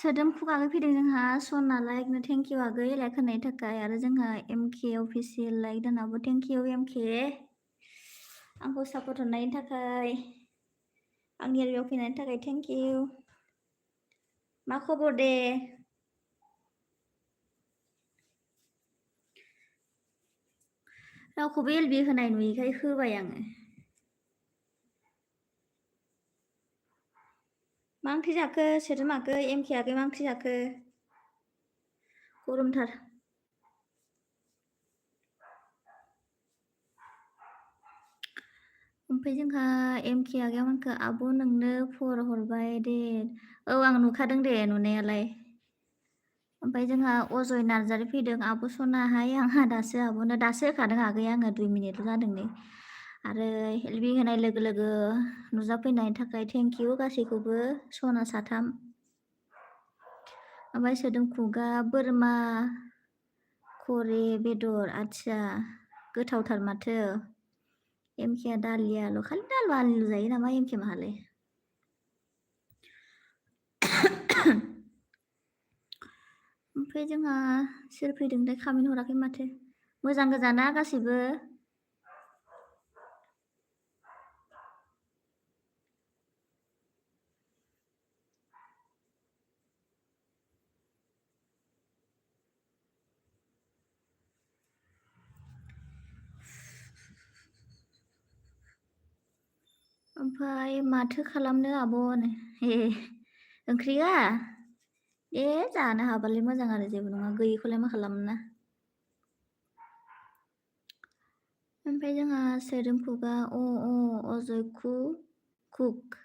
सोदोमखु आगै फैदों जोंहा सना लाइकनो थेंक इउ आगै लाइक होनायनि थाखाय आरो जोंहा MK official like दानाबो thank you MK आंखौ सापर्ट होनायनि थाखाय आंनि एरियायाव फैनायनि थाखाय थेंक इउ मा खबर दे रावखौबो एलबि होनाय नुयैखाय होबाय आङो मा ओंख्रि जाखो सोदोम आगै एमके आगै मा ओंख्रि जाखो गरमथार ओमफ्राय जोंहा एमके आगैमोनखौ आब' नोंनो फर हरबाय दे औ आं नुखादों दे नुनायालाय ओमफ्राय जोंहा अजय नार्जारि फैदों आब' सनाहाय आंहा दासो आब'नो दासो होखादों आगै आङो 2 मिनिटल' जादों नै आरो एलबि होनाय लोगो लोगो नुजाफैनायनि थाखाय थेंक इउ गासैखौबो सना 3 ओमफ्राय सोदोम खुगा बोरमा खरे बेदर आथिया गोथावथार माथो एमकेआ दालियाल' खालि दालि आलु जायो नामा एमके माहालाय ओमफ्राय जोंहा सोर फैदोंथाय खामानि हराखै माथो मोजां गोजाना गासैबो ओमफ्राय माथो खालामनो आब'नो हे ओंख्रिया जानो हाबालाय मोजां आरो जेबो नङा गैयिखौलाय मा खालामनो ओमफ्राय जोंहा सोदोम खुगा अजय कुक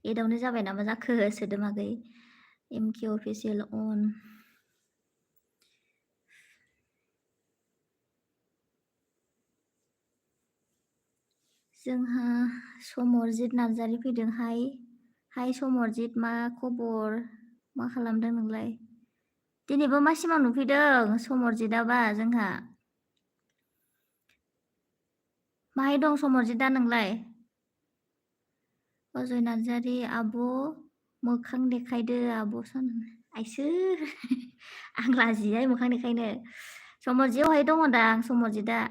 एदावनो जाबाय नामा जाखो सोदोम आगै एमके अफिसियेल अन जोंहा समरजित नार्जारि फैदों हाय समरजित मा खबर मा खालामदों नोंलाय दिनैबो मा सिमां नुफैदों समरजितआबा जोंहा माहाय दं समरजितआ नोंलाय अजय नार्जारि आब' मोखां देखायदो आब' सन आइसोर आं लाजियोहाय मोखां देखायनो समरजितआवहाय दङदां समरजितआ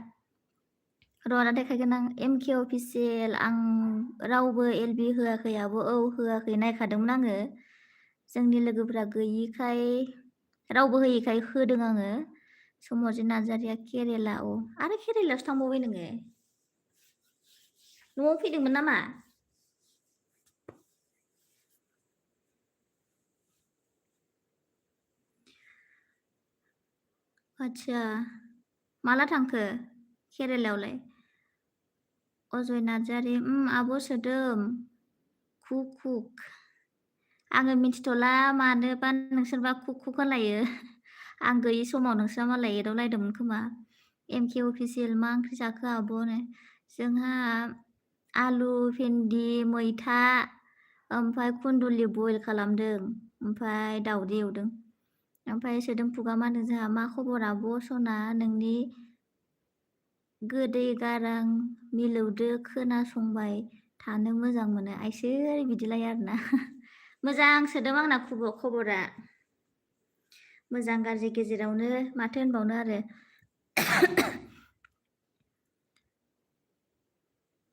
र' देखायगोन आं एमके अफिसियेल आं रावबो एलबि होआखै आब' औ होआखै नायखादोंमोन आङो जोंनि लोगोफोरा गैयिखाय रावबो होयैखाय होदों आङो समरजित नार्जारिया केरेला आरो केरेलायावसो थांबावबाय नोङो न'आव फैदोंमोन नामा आच्छा माला थांखो केरेलायावलाय अजय नार्जारि आब' सोदोम कुक आङो मिथिथ'ला मानोबा नोंसोरबा कुक होनलायो आं गैयि समाव नोंस्रा मालाय एदावलायदोंमोन खोमा एमके अफिसियेल मा ओंख्रि जाखो आब'नो जोंहा आलु भेन्दि मैथा ओमफ्राय कुन्दुलि बयल खालामदों ओमफ्राय दाउदै एवदों ओमफ्राय सोदोम खुगा मा होनदों जोंहा मा खबर आब' सना नोंनि गोदै गारां मिलौदो खोनासंबाय थानो मोजां मोनो आइसोर बिदिलाय आरोना मोजां सोदोम आंना खबरा मोजां गाज्रि गेजेरावनो माथो होनबावनो आरो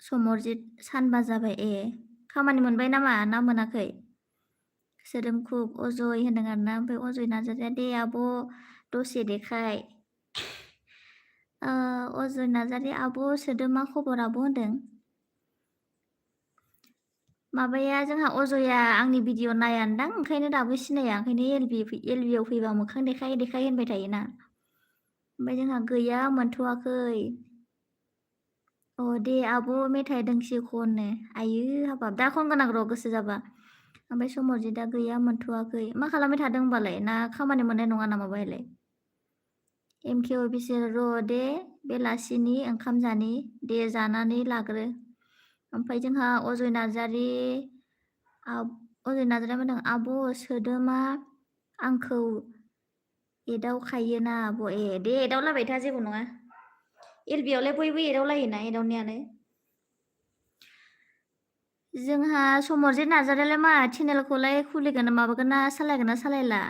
समरजित सानबा जाबाय खामानि मोनबाय नामा ना मोनाखै सोदोम खुब अजय होनदों आरोना ओमफ्राय अजय नार्जारिया दे आब' दसे देखाय अजय नार्जारि आब' सोदोम मा खबर आब' होनदों माबाया जोंहा अजया आंनि भिडिअ नायानदां ओंखायनो दाबो सिनाया ओंखायनो एलबिआव फैबा मोखां देखाय होनबाय थायोना ओमफ्राय जोंहा गैया मोनथ'वाखै दे आब' मेथाइ दोंसे खनो आइयो हाबाब दा खनगोन आं र' गोसो जाबा ओमफ्राय समरजितआ गैया मोनथ'वाखै मा खालामबाय थादों होनबालाय ना खामानि मोननाय नङा नामा बाहायलाय एमके अफिसियेल र' दे बेलासिनि ओंखाम जानि दे जानानै लाग्रो ओमफ्राय जोंहा अजय नार्जारिया बुंदों आब' सोदोमा आंखौ एदावखायोना आब' दे एदावलाबाय था जेबो नङा एलबियावलाय बयबो एदावलायोना एदावनायानो जोंहा समरजित नार्जारियालाय मा चेनेलखौलाय खुलिगोन माबागोन ना सालायला?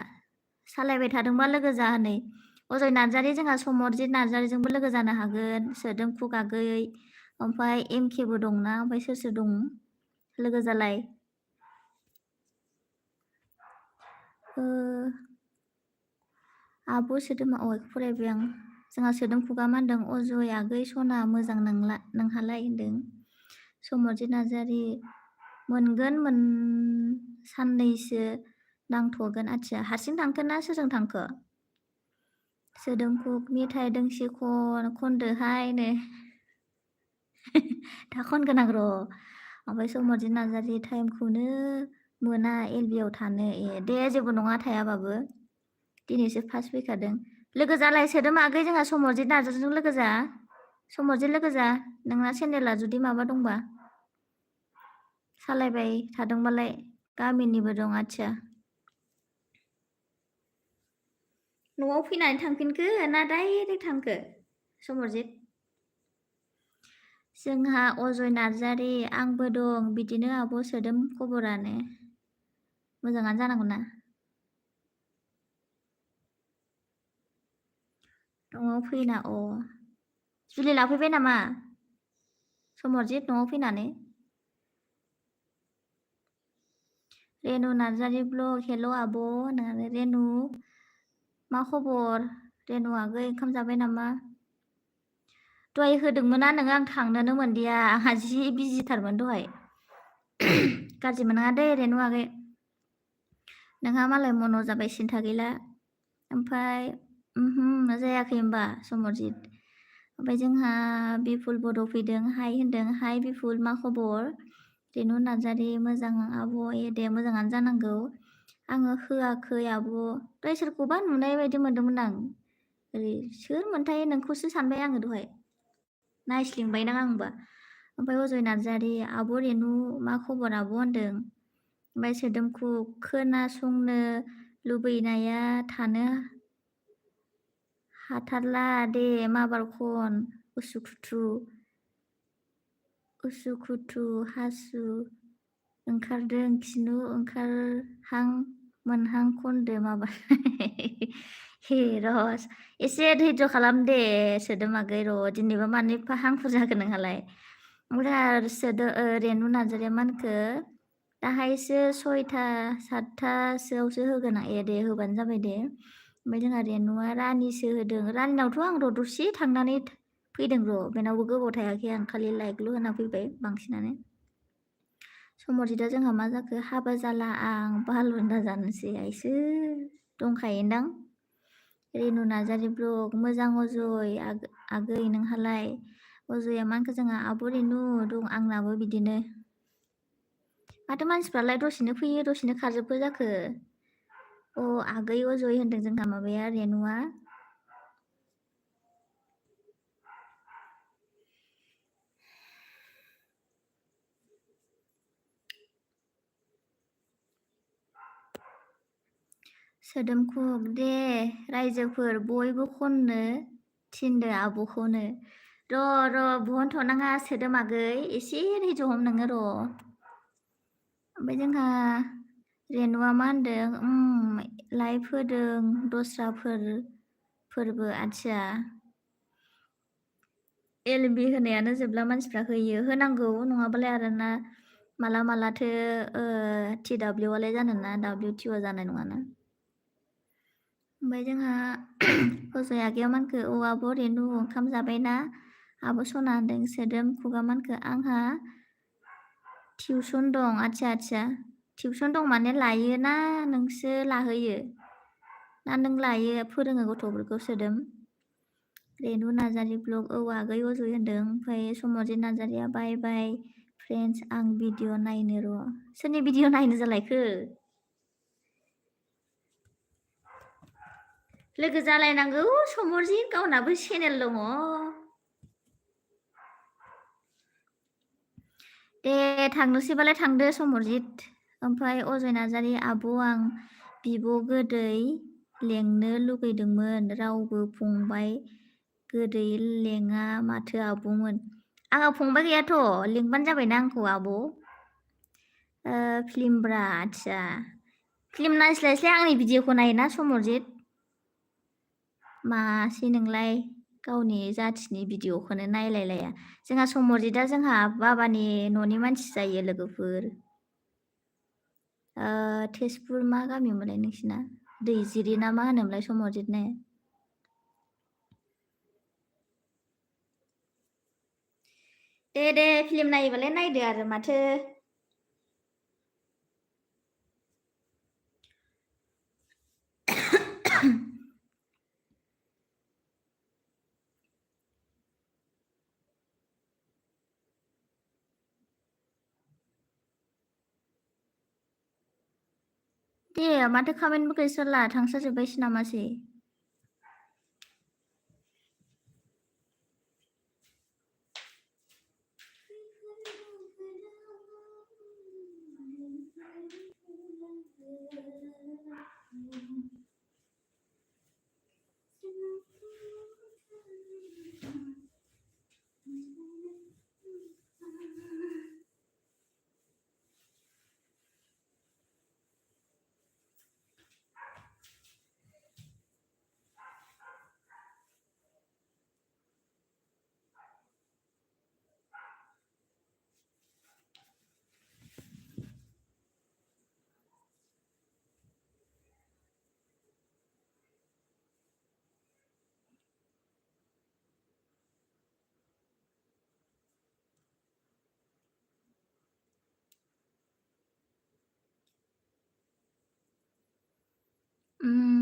सालायबाय थादोंबा लोगो जा हनै अजय नार्जारि जोंहा समरजित नार्जारिजोंबो लोगो जानो हागोन सोदोमखुक आगै ओमफ्राय एमकेबो दंना ओमफ्राय सोर दं लोगो जालाय आब' सोदोमा फरायबाय आं जोंहा सोदोमखुगा मा होनदों अजय आगै सना मोजां नंला नोंहालाय होनदों समरजित नार्जारि मोनगोन साननैसो नांथ'गोन आच्छा हारसिं थांखो ना सोरजों थांखो सोदोमखुक मेथाइ दोंसे खनदोहाय नो दा खनगोन आं र' ओमफ्राय समरजित नार्जारि टाइमखौनो मोना एलबियाव थानो दे जेबो नङा थायाबाबो दिनैसो फार्स्ट फैखादों लोगो जालाय सोदोम आगै जोंहा समरजित नार्जारिजों लोगो जा समरजित लोगो जा नोंना चेनेला जुदि माबा दंबा सालायबाय थादोंबालाय गामिनिबो दं आच्छा न'आव फैनानै थांफिनखो ना डाइरेक्ट थांखो समरजित जोंहा अजय नार्जारि आंबो दं बिदिनो आब' सोदोम खबरानो मोजाङानो जानांगौ ना न'आव फैना जुलि लाफैबाय नामा समरजित न'आव फैनानै रेनु नार्जारि ब्लग हेल' आब' होननानै रेनु मा खबर रेनु आगै ओंखाम जाबाय नामा दहाय होदोंमोन ना नोङो आं थांनोनो मोनदिया आंहा जि बिजिथारमोन दहाय गाज्रि मोनाङा दे रेनु आगै नोंहा मालाय मन' जाबाय सिन्था गैला ओमफ्राय जायाखै होमबा समरजित ओमफ्राय जोंहा बिपुल बड' फैदों हाय होनदों हाय बिपुल मा खबर रेनु नार्जारि मोजां आब' दे मोजाङानो जानांगौ आङो होआखै आब' दहाय सोरखौबा नुनाय बायदि मोनदोंमोन आं ओरै सोरमोनथाय नोंखौसो सानबाय आङो दहाय नायस्लिंबायदां आंबा ओमफ्राय अजय नार्जारि आब' रेनु मा खबर आब' होनदों ओमफ्राय सोदोमखुक खोनासंनो लुबैनाया थानो हाथारला दे माबार खन उसुखुथु हासु ओंखारदों खिनु ओंखारहां मोनहां खनदो माबा हे रस एसे धैर्य खालाम दे सोदोम आगै र' दिनैबा मानो एफा हांखुर जाखो नोंहालाय ओमफ्राय रेनु नार्जारिया मा होनखो दाहायसो 6टा 7टासोआवसो होगोन दे होबानो जाबाय दे ओमफ्राय जोंहा रेनुआ रानिसो होदों रानिनावथ' आं र' दसे थांनानै फैदों र' बेनावबो गोबाव थायाखै आं खालि लाइकल' होना फैबाय बांसिनानो समरजितआ जोंहा मा जाखो हाबा जाला आं बालुन्दा जानोसै आइसो दंखायोदां रेनु नार्जारि ब्लग मोजां अजय आगै नोंहालाय अजया मा होनखो जोंहा आब' रेनु दं आंनाबो बिदिनो माथो मानसिफ्रालाय दसेनो फैयो दसेनो खारजोबखो जाखो आगै अजय होनदों जोंहा माबाया रेनुआ सोदोमखुक दे रायजोफोर बयबो खननो थिनदो आब'खौनो र' बहनथ'नाङा सोदोम आगै एसे धैर्य हम नोङो र' ओमफ्राय जोंहा रेनुआ मा होनदों लाइभ होदों दस्राफोरबो आच्छा एलबि होनायानो जोबला मानसिफ्रा होनांगौ नङाबालाय आरो ना मालाथो TW आलाय जानोना WTO जानाय नङाना ओमफ्राय जोंहा अजय आगैया मानखो आब' रेनु ओंखाम जाबायना आब' सना होनदों सोदोम खुगा मानखो आंहा टिउसन दं आच्छा टिउसन दं माने लायो ना नोंसो लाहोयो ना नों लायो फोरोङो गथ'फोरखौ सोदोम रेनु नार्जारि ब्लग आगै अजय होनदों ओमफ्राय समरजित नार्जारिया बाय बाय फ्रेन्ड्स आं भिडिअ नायनो र' सोरनि भिडिअ नायनो जालायखो लोगो जालायनांगौ समरजित गावनाबो चेनेल दङ दे थांनोसैबालाय थांदो समरजित ओमफ्राय अजय नार्जारि आब' आं बिब' गोदै लेंनो लुगैदोंमोन रावबो फंबाय गोदै लेङा माथो आब'मोन आंहा फंबाय गैयाथ' लिंबानो जाबायना आंखौ आब' फिल्मब्रा आदसा फिल्म नायस्लायस्लाय आंनि भिडिअखौ नायोना समरजित मासै नोंलाय गावनि जाथिनि भिडिअखौनो नायलायलाया जोंहा समरजितआ जोंहा बाबानि न'नि मानसि जायो लोगोफोर तेजपुर मा गामिमोनलाय नोंसिना दैजिरि ना मा होनोमोनलाय समरजितनो दे फिल्म नायोबालाय नायदो आरो माथो दे माथो कमेन्टबो गैसरला थांसाजोब्बायसो नामासै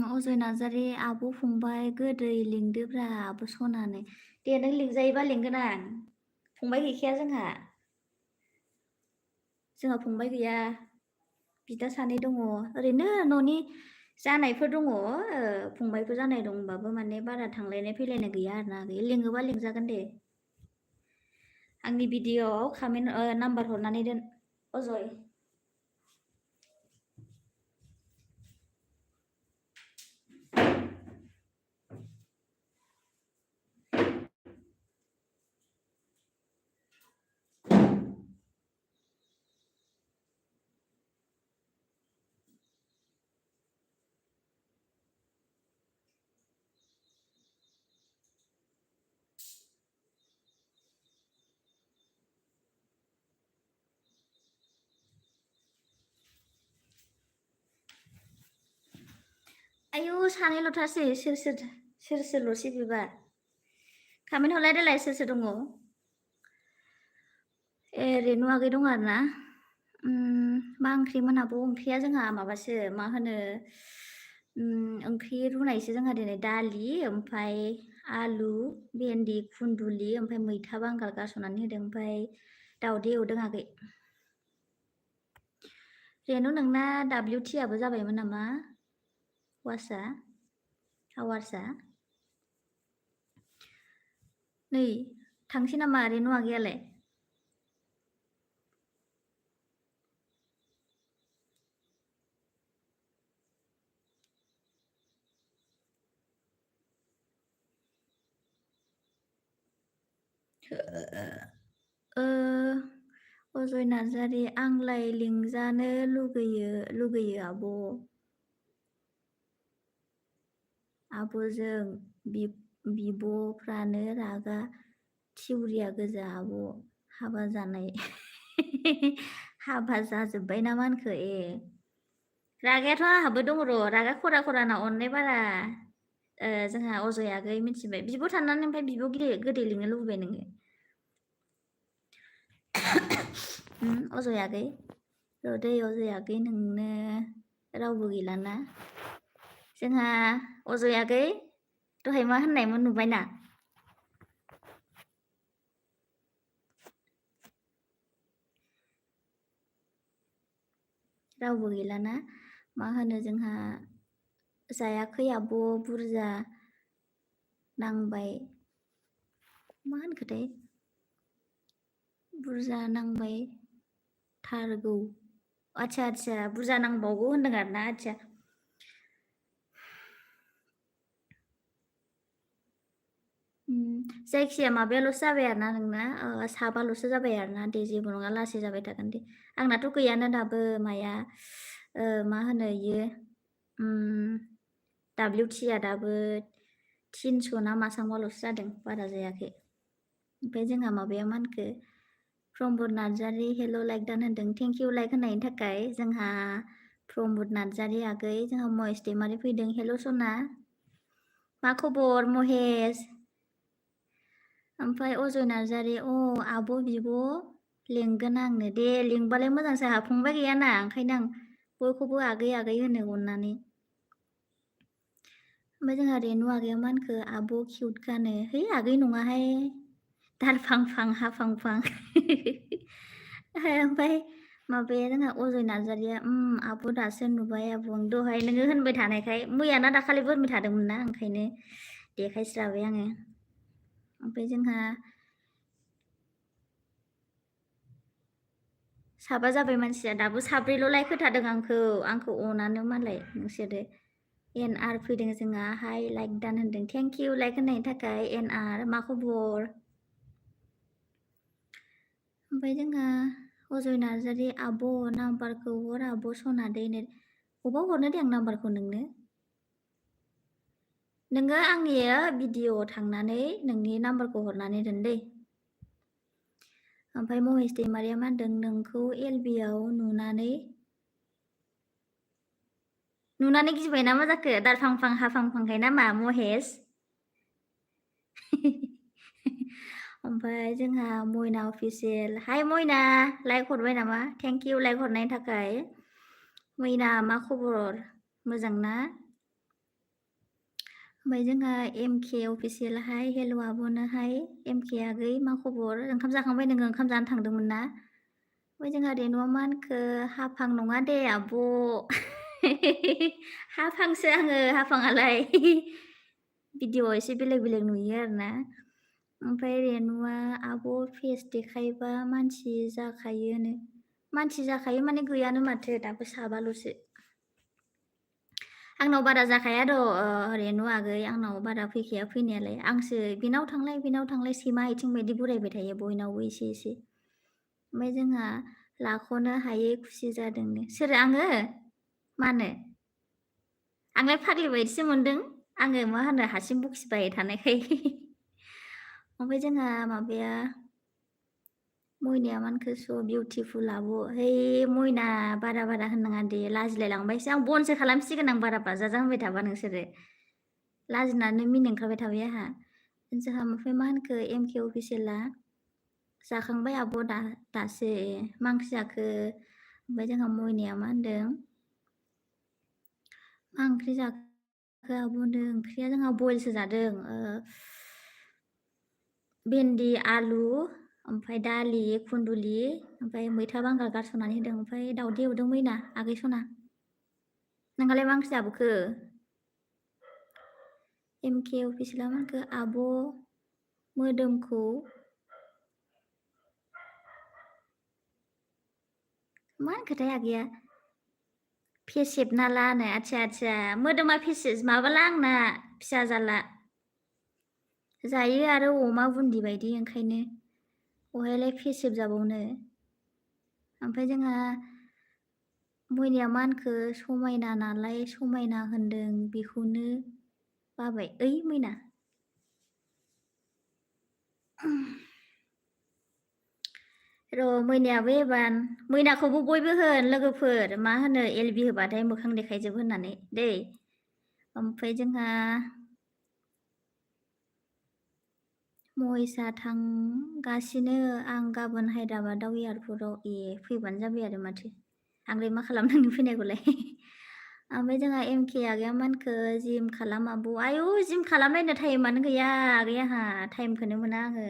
अजय नार्जारि आब' फंबाय गोदै लिंदोब्रा आब' सनानो दे नों लिंजायोबा लिंगोन आं फंबाय गैखाया जोंहा फंबाय गैया बिदा सानै दङ ओरैनो न'नि जानायफोर दङ फंबायफोर जानाय दंबाबो माने बारा थांलायनाय फैलायनाय गैया आरोना लिङोबा लिंजागोन दे आंनि भिडिअआव कमेन्ट नाम्बार हरनानै दोन अजय आयु सानैल'थारसै सोर सोरल'सै बेबा कमेन्ट हरलाय देलाय सोर दङ रेनु आगै दं आरो ना मा ओंख्रिमोन आब' ओंख्रिया जोंहा माबासो मा होनो ओंख्रि रुनायसो जोंहा दिनै दालि ओमफ्राय आलु भेन्दि खुन्दुलि ओमफ्राय मैथा बांगाल गारस'नानै होदों ओमफ्राय दाउदै एवदों आगै रेनु नोंना WT-आबो जाबायमोन नामा हावार्सआ नै थांसै नामा रेनु आगैयालाय अजय नार्जारि आंलाय लिंजानो लुगैयो आब'जों बिब'फ्रानो रागा थिउरिया गोजा आब' हाबा जानाय हाबा जाजोब्बाय ना मानखो रागायाथ' आंहाबो दङ र' रागा खरा अननाय बारा जोंहा अजय आगै मिथिबाय बिब' थानानै ओमफ्राय बिब' गोदै लिंनो लुबैबाय नोङो अजय आगै र'दै अजय आगै नोंनो रावबो गैलाना जोंहा अजय आगै दहाय मा होननायमोन नुबायना रावबो गैलाना मा होनो जोंहा जायाखै आब' बुरजा नांबाय मा होनखोथाय बुरजा नांबाय थारगौ आच्छा बुरजा नांबावगौ होनदों आरोना आच्छा जायखिजाया माबायाल'सो जाबाय आरोना नोंना साबाल'सो जाबाय आरोना दे जेबो नङा लासै जाबाय थागोन दे। आंनाथ' गैयानो दाबो माया मा होनो इयो WT आ दाबो 300 ना मासांबाल'सो जादों बारा जायाखै। ओमफ्राय जोंहा माबाया मा होनखो प्रमद नार्जारि हेल' लाइक दान होनदों थेंक इउ लाइक होनायनि थाखाय। जोंहा प्रमद नार्जारि आगै, जोंहा महेश दैमारि फैदों हेल' सना। मा खबर महेश? ओमफ्राय अजय नार्जारि आब' बिब' लिंगोन आंनो दे लिंबालाय मोजांसो आंहा फंबाय गैयाना ओंखायनो आं बयखौबो आगै आगै होनो अननानै। ओमफ्राय जोंहा रेनु आगैया मा होनखो आब' किउट गानो है आगै नङाहाय दाल फां फां हा फां फां। ओमफ्राय माबाया जोंहा अजय नार्जारिया आब' दासो नुबाय आब' दहाय नोङो होनबाय थानायखाय मैयाना दाखालिबो होनबाय थादोंमोन ना ओंखायनो देखायस्राबाय आङो। ओमफ्राय जोंहा साबा जाबाय मानसिया दाबो साब्रैल' लाइक होथारदों आंखौ अनानो मालाय नोंसोरो। NR फैदों जोंहा हाय लाइक दान होनदों थेंक इउ लाइक होनायनि थाखाय NR मा खबर? ओमफ्राय जोंहा अजय नार्जारि आब' नाम्बारखौ हर आब' सना दैनो अबाव हरनो दे आं नाम्बारखौ नोंनो? नोङो आंनि भिडिअ'आव थांनानै नोंनि नाम्बारखौ हरनानै दोन दै। ओमफ्राय महेश दैमारिया मा होनदों नोंखौ LB आव नुनानै गिबाय ना मा जाखो दाल फां फां हा फां फांखाय ना मा महेश? ओमफ्राय जोंहा मयना अफिसियेल हाय मयना लाइक हरबाय नामा? थेंक इउ लाइक हरनायनि थाखाय। मयना मा खबर मोजां ना? ओमफ्राय जोंहा MK अफिसियेल हाय हेल' आब'नो हाय MK आगै मा खबर? ओंखाम जाखांबाय नोङो ओंखाम जानो थांदोंमोन ना? ओमफ्राय जोंहा रेनुआ मा होनखो हाफां नङा दे आब'। हाफांसो आङो हाफाङालाय। भिडिअ'आव एसे बेलेग बेलेग नुयो आरोना। ओमफ्राय रेनुआ आब' फेस देखायबा मानसि जाखायोनो। मानसि जाखायो माने गैयानो माथो दाबो साबाल'सो। आंनाव बारा जाखाया रेनु आगै आंनाव बारा फैखाया फैनायालाय आंसो बेनाव थांलाय सैमा आथिं बायदि बोरायबाय थायो बयनावबो एसे एसे। ओमफ्राय जोंहा लाख'नो हायै खुसि जादोंनो सोर आङो? मानो? आंलाय फाग्लि बायदिसो मोनदों आङो मा होनो हारसिं बखिबाय थानायखाय। ओमफ्राय जोंहा माबाया मयनाया मा होनखो स' बिउटिफुल आब' है मयना बारा होननाङा दे लाजिलाय लांबायसो आं बनसो खालामसिगोन आं बारा बाजाजा होनबाय थाबा नोंसोरो। लाजिनानै मिनिनो ओंखारबाय थाबाय आंहा। जोंहा ओमफ्राय मा होनखो MK अफिसियेला जाखांबाय आब' दासो मा ओंख्रि जाखो? ओमफ्राय जोंहा मयनाया मा होनदों मा ओंख्रि जाखो आब' होनदों ओंख्रिया जोंहा बइलसो जादों भेन्दि आलु ओमफ्राय दालि खुन्दुलि ओमफ्राय मैथा बांगाल गारसननानै होदों ओमफ्राय दाउदै एवदों मैना आगै सना। नोंहालाय मा ओंख्रि जाबोखो? MK अफिसियेला मा होनखो आब' मोदोमखौ मा होनखोथाय आगैया फेसेबना लानो आदसा मोदोमा माबाला आंना फिसा जाला। जायो आरो अमा बुन्दि बायदि ओंखायनो अहायलाय फेसेब जाबावनो। ओमफ्राय जोंहा मयनाया मा होनखो समायना नालाय समायना होनदों बेखौनो बाबाय ओइ मैना। र' मैनायाबो एबार मैनाखौबो बयबो होन लोगोफोर मा होनो LB होबाथाय मोखां देखायजोब होननानै दै। ओमफ्राय जोंहा महेशआ थांगासिनो आं गाबोन हायद्राबादाव एयारपर्टआव फैबानो जाबाय आरो माथो आंलाय मा खालामनो नोंनि फैनायखौलाय। ओमफ्राय जोंहा MK आगैया मा होनखो जिम खालाम आब' आयु जिम खालामलायनो टाइमानो गैया आगै आंहा टाइमखौनो मोना आङो।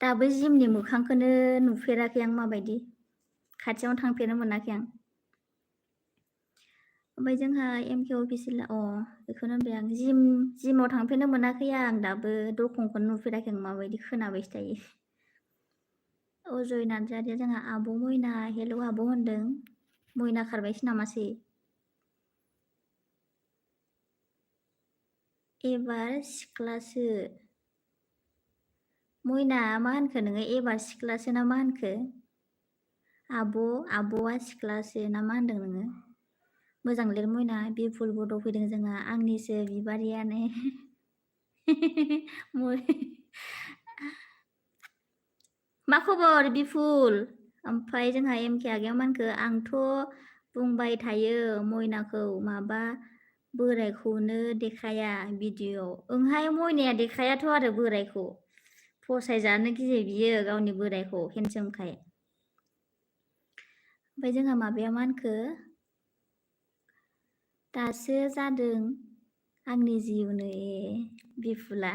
दाबो जिमनि मोखांखौनो नुफेराखै आं माबायदि खाथियावनो थांफेरनो मोनाखै आं। ओमफ्राय जोंहा MK अफिसियेला बेखौनो होनबाय आं जिमाव थांफेरनो मोनाखै आं दाबो दरखंखौनो नुफेराखै आं माबायदि खोनाबायसो थायो। अजय नार्जारिया जोंहा आब' मयना हेल' आब' होनदों मयना खारबायसो नामासै? एबार सिख्लासो मयना मा होनखो नोङो एबार सिख्लासो ना मा होनखो आब'आ सिख्लासो ना मा होनदों नोङो मोजां लिर मयना बिपुल बड' फैदों जोंहा आंनिसो बिबारियानो मा खबर बिपुल ओमफ्राय जोंहा एमके आगैया मा होनखो आंथ' बुंबाय थायो मयनाखौ माबा बोरायखौनो देखाया भिडिअ ओंहाय मयनाया देखायाथ' आरो बोरायखौ फसायजानो गियो बियो गावनि बोरायखौ हेन्डसामखाय ओमफ्राय जोंहा माबाया मा होनखो दासो जादों आंनि जिउनो बिपुला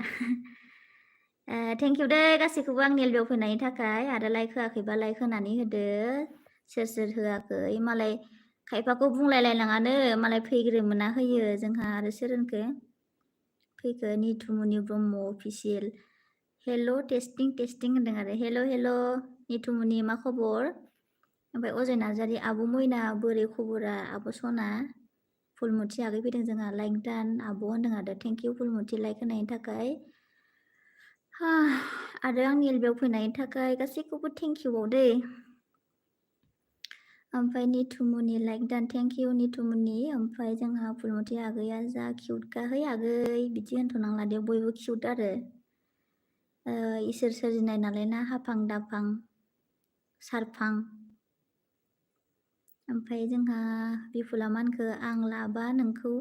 थेंक इउ दे गासैखौबो आंनि एलबियाव फैनायनि थाखाय आरो लाइक होआखैबा लाइक होनानै होदो सोर होआखै मालाय खायफाखौ बुंलायलायनाङानो मालाय फैग्रोमोना होयो जोंहा आरो सोर होनखो फैखो निथुमुनि ब्रह्म अफिसियेल हेल' टेस्टिं होनदों आरो हेल' निथुमुनि मा खबर ओमफ्राय अजय नार्जारि आब' मयना बोरै खबरा आब' सना फुलमुथि आगै फैदों जोंहा लाइक दान आब' होनदों आरो थेंक इउ फुलमुथि लाइक होनायनि थाखाय आरो आंनि एलबियाव फैनायनि थाखाय गासैखौबो थेंक इउ बाव दै ओमफ्राय निथुमुनि लाइक दान थेंक इउ निथुमुनि ओमफ्राय जोंहा फुलमुथि आगैया जा किउटखाहै आगै बिदि होनथ'नांला दे बयबो किउट आरो इसोर सोरजिनाय नालाय ना हाफां दाफां सारफां ओमफ्राय जोंहा बिपुला मा होनखो आं लाबा नोंखौ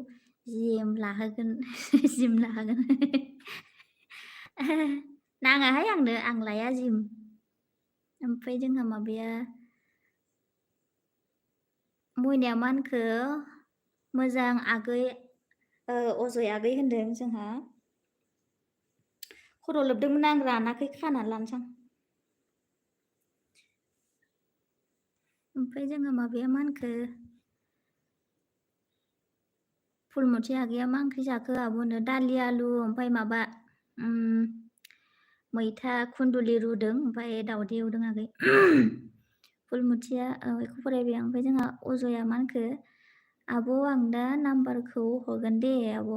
जिम लाहोगोन नाङाहाय आंनो आं लाया जिम ओमफ्राय जोंहा माबाया मयनाया मा होनखो मोजां आगै अजय आगै होनदों जोंहा खर' लोबदोंमोन आं रानाखै खानानै लानोसां ओमफ्राय जोंहा माबाया मा होनखो फुलमुथि आगैया मा ओंख्रि जाखो आब'नो दालि आलु ओमफ्राय माबा मैथा खुन्दुलि रुदों ओमफ्राय दावदै एवदों आगै फुलमुथिया बेखौ फरायबाय आं ओमफ्राय जोंहा अजया मा होनखो आब' आं दा नाम्बारखौ हरगोन दे आब'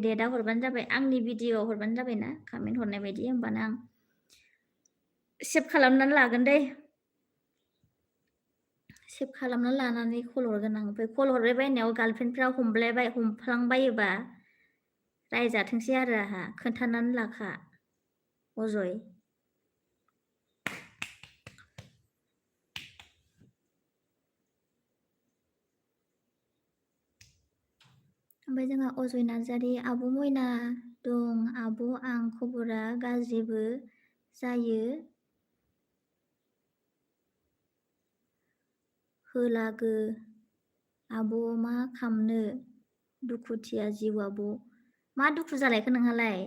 दे दा हरबानो जाबाय आंनि भिडिअ हरबानो जाबाय ना कमेन्ट हरनाय बायदि होमबाना आं सेभ खालामनानै लागोन दे सेभ खालामनानै लानानै कल हरगोन आं ओमफ्राय कल हरबाय बायनायाव गार्लफ्रेन्डफ्रा हमफ्लांबायोबा रायजाथोंसै आरो आंहा खोन्थानानै लाखा अजय ओमफ्राय जोंहा अजय नार्जारि आब' मयना दं आब' आं खबरा गाज्रिबो जायो होलागो आब' मा खामनो दुखुथिया जिउ आब' मा दुखु जालायखो नोंहालाय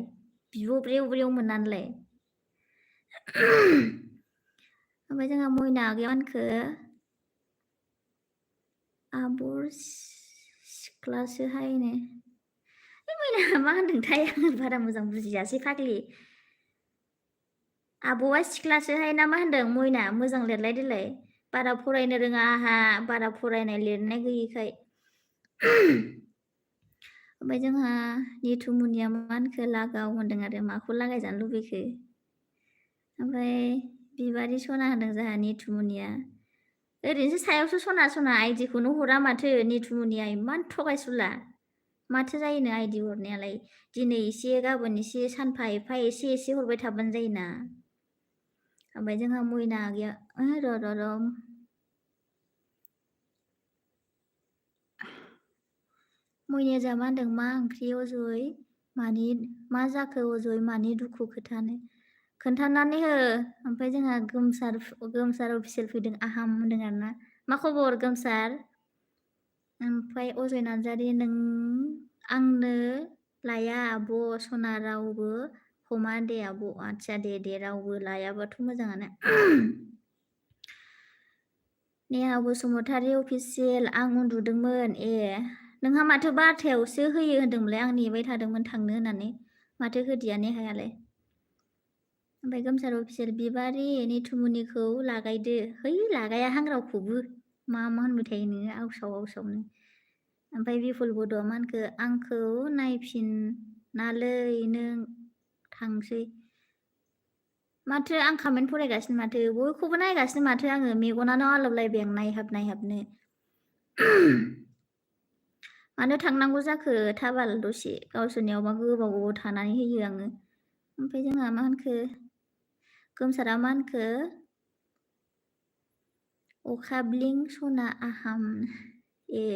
बिब' ब्रेव ब्रेव मोननानैलाय ओमफ्राय जोंहा मयना आगैया होनखो आब' सिख्लासोहायनो मयना मा होनदोंथाय आङो बारा मोजां बुजियासै फाग्लि आब'आ सिख्लासोहाय ना मा होनदों मयना मोजां लिरलाय देलाय बारा फरायनो रोङा आहा बारा फरायनाय लिरनाय गैयिखाय ओमफ्राय जोंहा निथुमुनिया मा होनखो लागाव होनदों आरो माखौ लागायजानो लुबैखो ओमफ्राय बिबारि सना होनदों जोंहा निथुमुनिया ओरैनोसो सायावसो सना आइदिखौनो हरा माथो निथुमुनिया इमान थगायसुला माथो जायोनो आइदि हरनायालाय दिनै एसे गाबोन एसे सानफा एफा एसे हरबाय थाबानो जायोना ओमफ्राय जोंहा मयना आगैया र' मयनाया जा मा होनदों मा ओंख्रि अजय मानि मा जाखो अजय मानि दुखु खोथानो खोन्थानानै हो ओमफ्राय जोंहा गोमसार अफिसियेल फैदों आहाम होनदों आरोना मा खबर गोमसार ओमफ्राय अजय नार्जारि नों आंनो लाया आब' सना रावबो हमा दे आब' आदसा दे रावबो लायाबाथ' मोजाङानो नेहा बसुमतारी अफिसियेल आं उन्दुदोंमोन नोंहा माथो 12थायावसो होयो होन्दोंमोनलाय आं नेबाय थादोंमोन थांनो होननानै माथो होदिया नेहायालाय ओमफ्राय गोमसार अफिसियेल बिबारि निथुमुनिखौ लागायदो है लागायाहां रावखौबो मा होनबाय थायो नोङो आवसावनो ओमफ्राय बिपुल बड'आ मा होनखो आंखौ नायफिन नालै नों थांसै माथो आं कमेन्ट फरायगासिनो माथो बयखौबो नायगासिनो माथो आङो मेगनानो आलौलायबाय आं नायहाबनो मानो थांनांगौ जाखो थाबाल दसे गावसोरनियावबा गोबाव थानानै होयो आङो ओमफ्राय जोंहा मा होनखो गोमसारा मा होनखो अखाब्लिं सना आहाम ए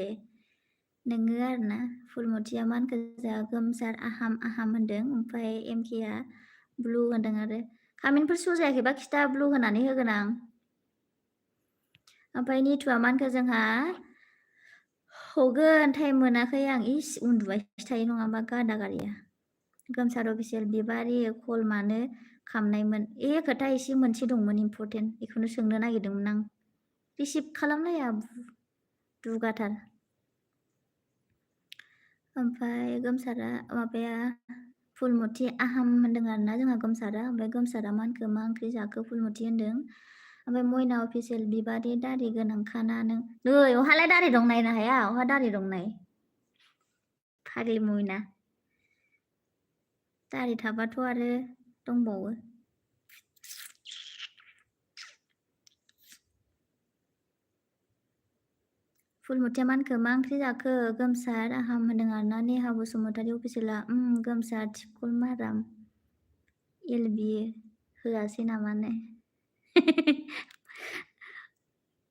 नोङो आरोना फुलमतिया मा होनखो जोंहा गोमसार आहाम होनदों ओमफ्राय एमकेआ ब्लु होनदों आरो कमेन्टफोर श' जायाखैबा खिथा ब्लु होनानै होगोन आं ओमफ्राय निथुआ मा होनखो जोंहा हगोन टाइम मोनाखै आं इस उन्दुबायसो थायो नङाबा गादा गारिया गोमसार अफिसियेल बिबारि कल मानो खामनायमोन खोथा एसे मोनसे दंमोन इम्परटेन्ट बेखौनो सोंनो नागिरदोंमोन आं रिसिभ खालामलाया दुगाथार ओमफ्राय गोमसारा माबाया फुलमति आहाम होनदों आरोना जोंहा गोमसारा ओमफ्राय गोमसारा मा होनखो मा ओंख्रि जाखो फुलमति होनदों ओमफ्राय मयना अफिसियेल बिबारि दारि गोनांखाना नों नै अहालाय दारि दं नायनो हाया अहा दारि दं नाय फाग्लि मयना दारि थाबाथ' आरो दंबावो फुलमतिया मा होनखो मा ओंख्रि जाखो गोमसार आहाम होनदों आरोना नेहा बसुमतारी अफिसियेला गोमसार थिबखल माराम एलबि होआसै नामानो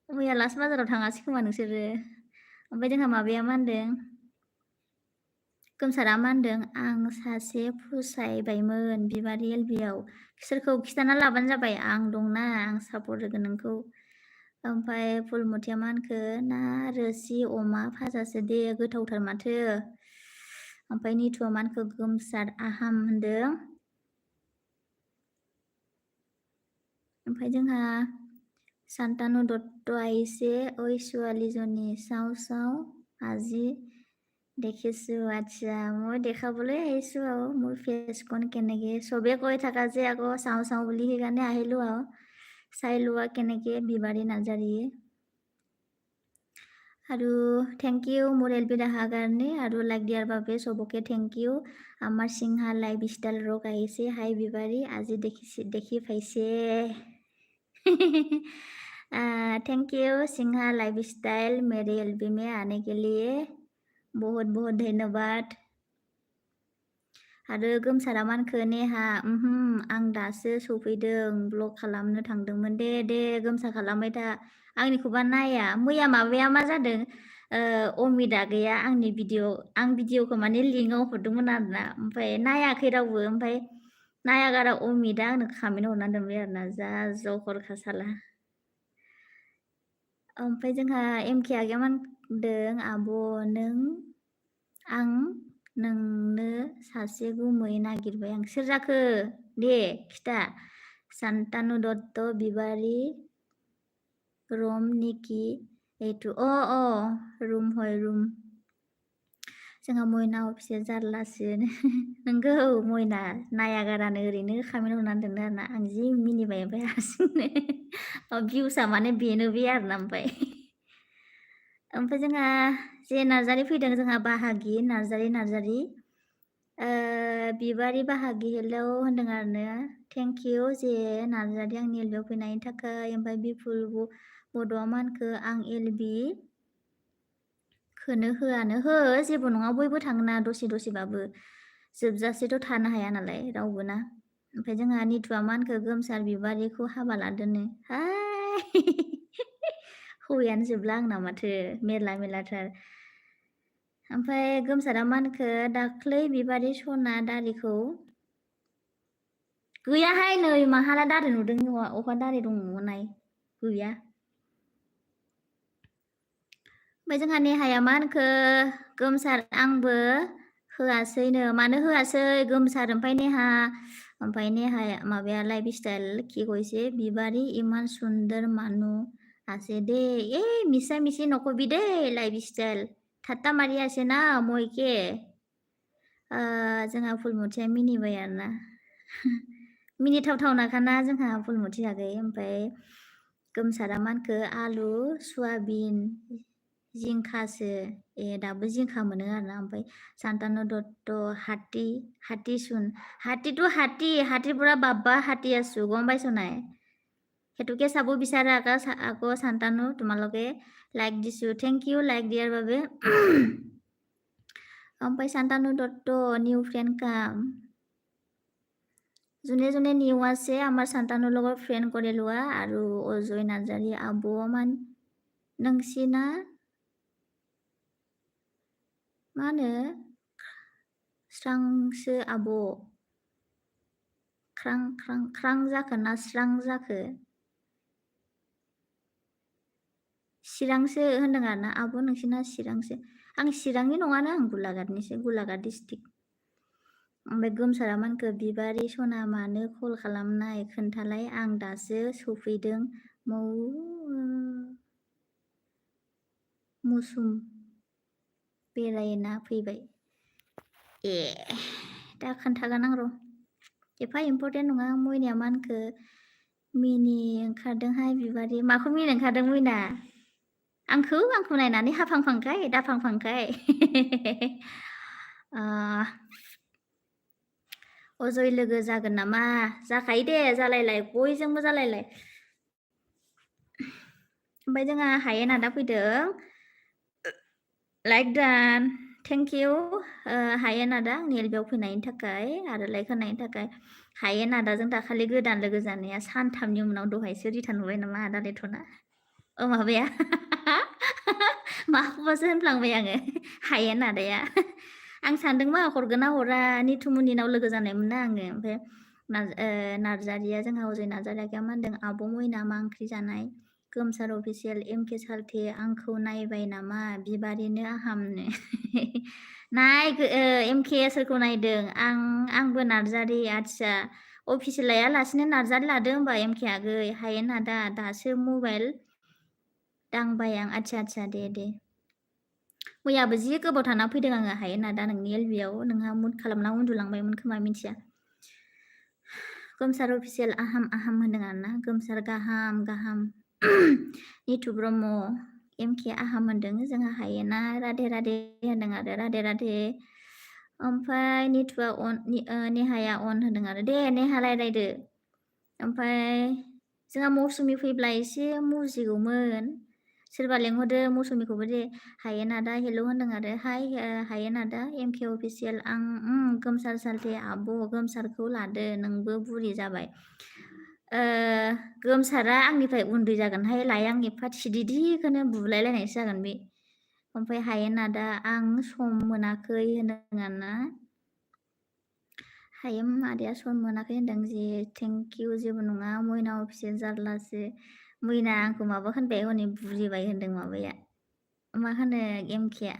मैया लास्ट बाजाराव थाङासै खोमा नोंसोरो ओमफ्राय जोंहा माबाया मा होनदों गोमसारा मा होनदों आं सासे फसायबायमोन बिबारि एलबिआव सोरखौ खिथाना लाबानो जाबाय आं दंना आं सापर्ट होगोन नोंखौ ओमफ्राय फुलमतिया मा होनखो ना रोसि अमा भाजासो दे गोथावथार माथो ओमफ्राय निथुआ मा होनखो गोमसार आहाम होनदों ओमफ्राय जोंहा शान्तानु दत्तआ एसे ओइ ছোৱালীজনী চাওঁ চাওঁ আজি দেখিছোঁ আচ্ছা মই দেখাবলৈ আহিছোঁ আৰু মোৰ ফেচখন কেনেকৈ চবেই কৈ থাকা যে আকৌ চাওঁ চাওঁ বুলি সেইকাৰণে আহিলোঁ আৰু চাই লোৱা কেনেকৈ বিবাৰী নাৰ্জাৰীয়ে আৰু থেংক ইউ মোৰ এলপি দেখাৰ কাৰণে আৰু লাইক দিয়াৰ বাবে চবকে থেংক ইউ আমাৰ সিংহা লাইফ ষ্টাইল ৰক আহিছে হাই বিবাৰী আজি দেখি পাইছে thank you Sinha lifestyle Mere LB में आने के लिए बहुत बहुत धन्यवाद आरो गोमसारा मा होनखो नेहा आं दासो सफैदों ब्लग खालामनो थांदोंमोन दे गोमसा खालामबाय था आंनिखौबा नाया मैया माबाया मा जादों अमितआ गैया आंनि आं भिडिअखौ माने लिंकआव हरदोंमोन आरोना ओमफ्राय नायाखै रावबो ओमफ्राय नायागारा अमितआ आंनो कमेन्ट हरना दोनबाय आरोना जा जहरखा साला ओमफ्राय जोंहा एमके आगैया मा होनदों आब' आं नोंनो सासे गुमै नागिरबाय आं सोर जाखो दे खिथा शान्तानु दत्त बिबारी रम निकि एटु रुम हय रुम जोंहा मयना अफिसियेल जारलासो नोंगौ मयना नायागारानो ओरैनो कमेन्ट हरनानै दोनदों आरोना आं जि मिनिबाय ओमफ्राय हारसिंनो भिउसआ माने बेनो बे आरोना ओमफ्राय जोंहा जे नार्जारि फैदों जोंहा बाहागि नार्जारि बिबारि बाहागि हेलौ होनदों आरोना थेंक इउ जे नार्जारि आंनि एलबिआव फैनायनि थाखाय ओमफ्राय बिपुल बड'आ मा होनखो आं एलबि खोनो होआनो हो जेबो नङा बयबो थाङोना दसेबाबो जोबजासेथ' थानो हाया नालाय रावबो ना ओमफ्राय जोंहा निथुआ मा होनखो गोमसार बिबारिखौ हाबा लादोनो हाय हौवायानो जोबला आंना माथो मेरलाथार ओमफ्राय गोमसारा मा होनखो दाख्लै बिबारि सना दारिखौ गैयाहाय नै माहाला दारि नुदों अहा दारि दङ नाय गैया ओमफ्राय जोंहा नेहाया मा होनखो गोमसार आंबो होआसैनो मानो होआसै गोमसार ओमफ्राय नेहाया माबाया लाइफ स्टाइल कि কৈছে बिबारी इमान सुंदर मानु আছে दे मिसा नकबि दे लाइफ स्टाइल ঠাট্টা मारि আছে ना मयके जोंहा फुलमतिया मिनिबाय आरोना मिनिथावनाखाना जोंहा फुलमति आगै ओमफ्राय गोमसारा मा होनखो आलु सयाबिन जिंखासो दाबो जिंखा मोनो आरोना ओमफ्राय शान्तानु दत्त हाती हातीচোন হাতীটো হাতীৰ পৰা বাবা হাতী আছো গম পাইছ নাই সেইটোকে চাব বিচাৰা আকৌ শান্তানু তোমালোকে লাইক দিছো থেংক ইউ লাইক দিয়াৰ বাবে ओमफ्राय শান্তানু দত্ত নিউ ফ্ৰেণ্ড কাম যোনে যোনে নিউ আছে আমাৰ শান্তানুৰ লগত ফ্ৰেণ্ড কৰি লোৱা আৰু অজয় নাৰ্জাৰী आब'मान नोंसिना मा होनो स्रांसो आब' ख्रां ख्रां ख्रां जाखो ना स्रां जाखो चिरांसो होनदों आरोना आब' नोंसिना चिरांसो आं चिरांनि नङानो आं गलाघाटनिसो गलाघाट डिस्ट्रिक्ट ओमफ्राय गोमसारा मानखो बिबारि सना मानो कल खालामनाय खोन्थालाय आं दासो सफैदों मुसुम बेरायना फैबाय दा खोन्थागोन आं र' एफा इम्पर्टेन्ट नङा मैनाया मानखो मिनि ओंखारदोंहाय बिबारि माखौ मिनि ओंखारदों मैना आंखौ नायनानै हाफांफांखाय दाफांफांखाय अजय लोगो जागोन नामा जाखायो दे जालायलाय बयजोंबो जालायलाय ओमफ्राय जोंहा हायेन आदा फैदों लाइक डान थेंक इउ हायेन आदा आंनि एलबियाव फैनायनि थाखाय आरो लाइक होनायनि थाखाय हायेन आदाजों दाखालि गोदान लोगो जानाया सानथामनि उनाव दहायसो रिटार्न नुबाय नामा आदा लेथ'ना माबाया माखौबासो होनफ्लांबाय आङो हायेन आदाया आं सानदोंमा हरगोन ना हरा निथुमुनिनाव लोगो जानायमोन ना आङो ओमफ्राय नार्जारिया जोंहा अजय नार्जारिया मा होनदों आब' मैना मा ओंख्रि जानाय गोमसार अफिसियेल एमके सालथे आंखौ नायबाय नामा बिबारिनो आहामनो नाय एमके सोरखौ नायदों आंबो नार्जारि आदसा अफिसियेल लायालासिनो नार्जारि लादों होमबा एमके आगै हायेन आदा दासो मबाइल दांबाय आं आदसा दे मैयाबो जि गोबाव थाना फैदों आङो हायेन आदा नोंनि एलबियाव नोंहा मुड खालामना उन्दुलांबायमोन खोमा मिथिया गोमसार अफिसियेल आहाम होनदों आरोना गोमसार गाहाम निथु ब्रह्म एमके आहाम होनदों जोंहा हायेना राधे होनदों आरो राधे ओमफ्राय निथुआ नेहाया अन होनदों आरो दे नेहा रायलायदो ओमफ्राय जोंहा मौसुमि फैब्ला एसे मुजिगौमोन सोरबा लेंहरदो मौसुमिखौबो दे हायेन आदा हेल' होनदों आरो हाय हायेन आदा एमके अफिसियेल आं गोमसार सालथे आब' गोमसारखौ लादो नोंबो बुरि जाबाय गोमसारा आंनिफ्राय उन्दै जागोनहाय लाया आं एफा थिदिदिखौनो बुलायलायनायसो जागोन बे ओमफ्राय हायेन आदा आं सम मोनाखै होनदों आरोना हायेन आदाया सम मोनाखै होनदों जे थेंक इउ जेबो नङा मैना अफिसियेल जारलासो मैना आंखौ माबा होनबाय हनै बुरिबाय होनदों माबाया मा होनो एमकेआ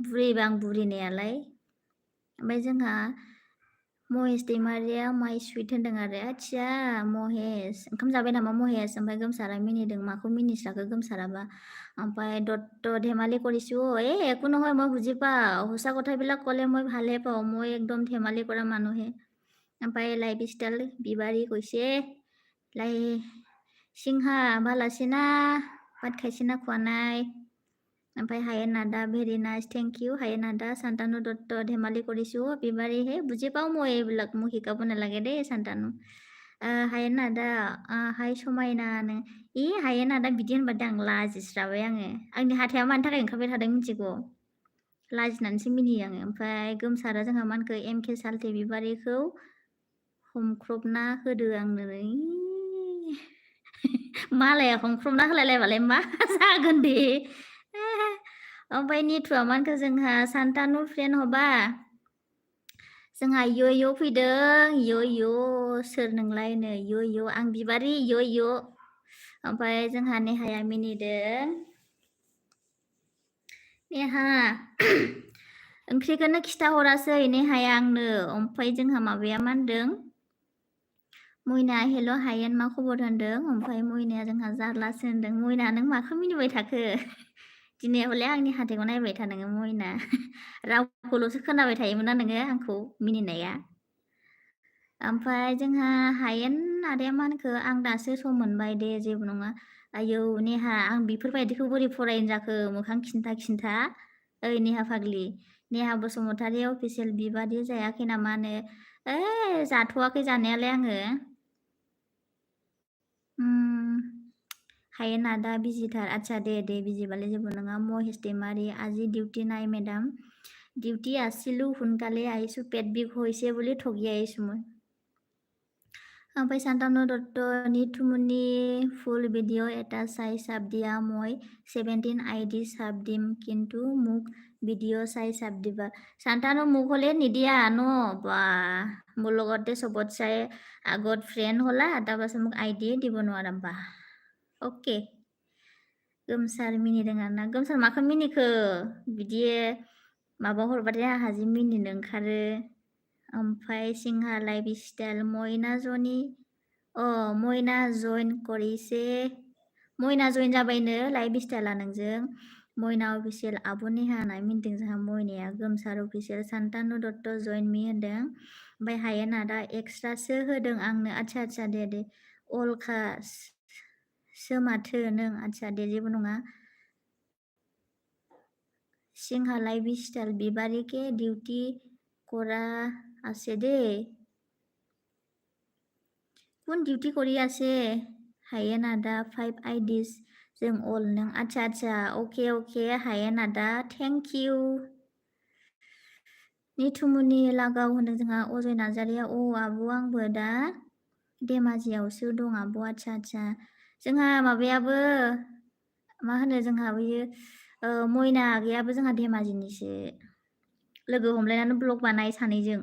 बुरैबा आं बुरिनायालाय ओमफ्राय जोंहा महेश दैमारिया माइ सुइट होनदों आरो आदसा महेश ओंखाम जाबाय नामा महेश ओमफ्राय गोमसारा मिनिदों माखौ मिनिस्राखो गोमसाराबा ओमफ्राय দত্ত ধেমালি কৰিছো একো নহয় মই বুজি পাওঁ সঁচা কথাবিলাক ক'লে মই ভালে পাওঁ মই একদম ধেমালি কৰা মানুহে ओमफ्राय लाइफ स्टाइल बिबारी কৈছে লাই सिंहा बालासिना भात खायसिना ख'वा नाय ओमफ्राय हायेन आदा भेरि नाइस थेंक इउ हायेन आदा শান্তানু দত্ত ধেমালি কৰিছো বিবাৰী হে বুজি পাওঁ মই এইবিলাক মোক শিকাব নালাগে দেই শান্তানু हायेन आदा हाय समायनानो हायेन आदा बिदि होनबाथाय आं लाजिस्राबाय आङो आंनि हाथाया मानि थाखाय ओंखारबाय थादों मिथिगौ लाजिनानैसो मिनियो आङो ओमफ्राय गोमसारा जोंहा मा होनखो एमके सालथे बिबारिखौ हमख्रबना होदो आंनो मालाया हमख्रबना होलायलायबालाय मा जागोन दे ओमफ्राय निथुआ मा होनखो जोंहा शान्तानु फ्रेन्ड हबा जोंहा यो फैदों यो सोर नोंलायनो यो आं बिबारी यो ओमफ्राय जोंहा नेहाया मिनिदों नेहा ओंख्रिखौनो खिथाहरासै नेहाया आंनो ओमफ्राय जोंहा माबाया मा होनदों मैना हेल' हायेन मा खबर होनदों ओमफ्राय मैनाया जोंहा जारलासो होनदों मैना नों माखौ मिनिबाय थाखो दिनै हले आंनि हाथाइखौ नायबाय था नोङो मैना रावखौल'सो खोनाबाय थायोमोन ना नोङो आंखौ मिनिनाया ओमफ्राय जोंहा हायेन आदाया मा होनखो आं दासो सम मोनबाय दे जेबो नङा आयौ नेहा आं बेफोरबायदिखौ बोरै फरायनो जाखो मोखां खिन्था ओइ नेहा फाग्लि नेहा बसुमतारी अफिसियेल बिबादि जायाखै नामानो जाथ'वाखै जानायालाय आङो हायेन आदा बिजिथार आচ্ছা दे बिजिबालाय जेबो नङा महेश दैमाৰী আজি ডিউটি নাই মেডাম ডিউটি আছিলোঁ সোনকালে আহিছোঁ পেট বিষ হৈছে বুলি ঠগি আহিছোঁ মই ओमफ्राय सान्तानु दत्त निथुमुनि फुल भिडिअ' এটা চাই চাপ দিয়া মই 17 আইডি চাপ দিম কিন্তু মোক ভিডিঅ' চাই চাপ দিবা শান্তানু মোক হ'লে নিদিয়া ন বা মোৰ লগতে চবত চাই আগত ফ্ৰেণ্ড হ'লা তাৰপাছত মোক আইডিয়ে দিব নোৱাৰা বা अके गोमसार मिनिदों आरोना गोमसार माखौ मिनिखो बिदि माबा हरबाथाय आंहा जि मिनिनो ओंखारो ओमफ्राय सिंहा लाइफ स्टाइल मयना जनि मयना जइन करिसे मयना जइन जाबायनो लाइफ स्टाइला नोंजों मयना अफिसियेल आब' नेहा होनना मिनिदों जोंहा मयनाया गोमसार अफिसियेल सान्तानु दत्त जइन मी होनदों ओमफ्राय हायेन आदा एक्सट्रासो होदों आंनो आচ্ছা दे अलखा सो माथो नों आচ্ছা दे जेबो नङा सिंहा लाइफ स्टाइल बिबारिके डिउटी करा আছে দেই কোন ডিউটি কৰি আছে हायेन आदा 5 आइडिस जों अल नों आচ্ছা अके हायेन आदा थेंक इउ निथुमुनि लागाव होनदों जोंहा अजय नार्जारिया आब' आंबो दा धेमाजियावसो दं आब' आচ্ছা जोंहा माबायाबो मा होनो जोंहा बैयो मयना आगैयाबो जोंहा धेमाजिनिसो लोगो हमलायनानै ब्लग बानाय सानैजों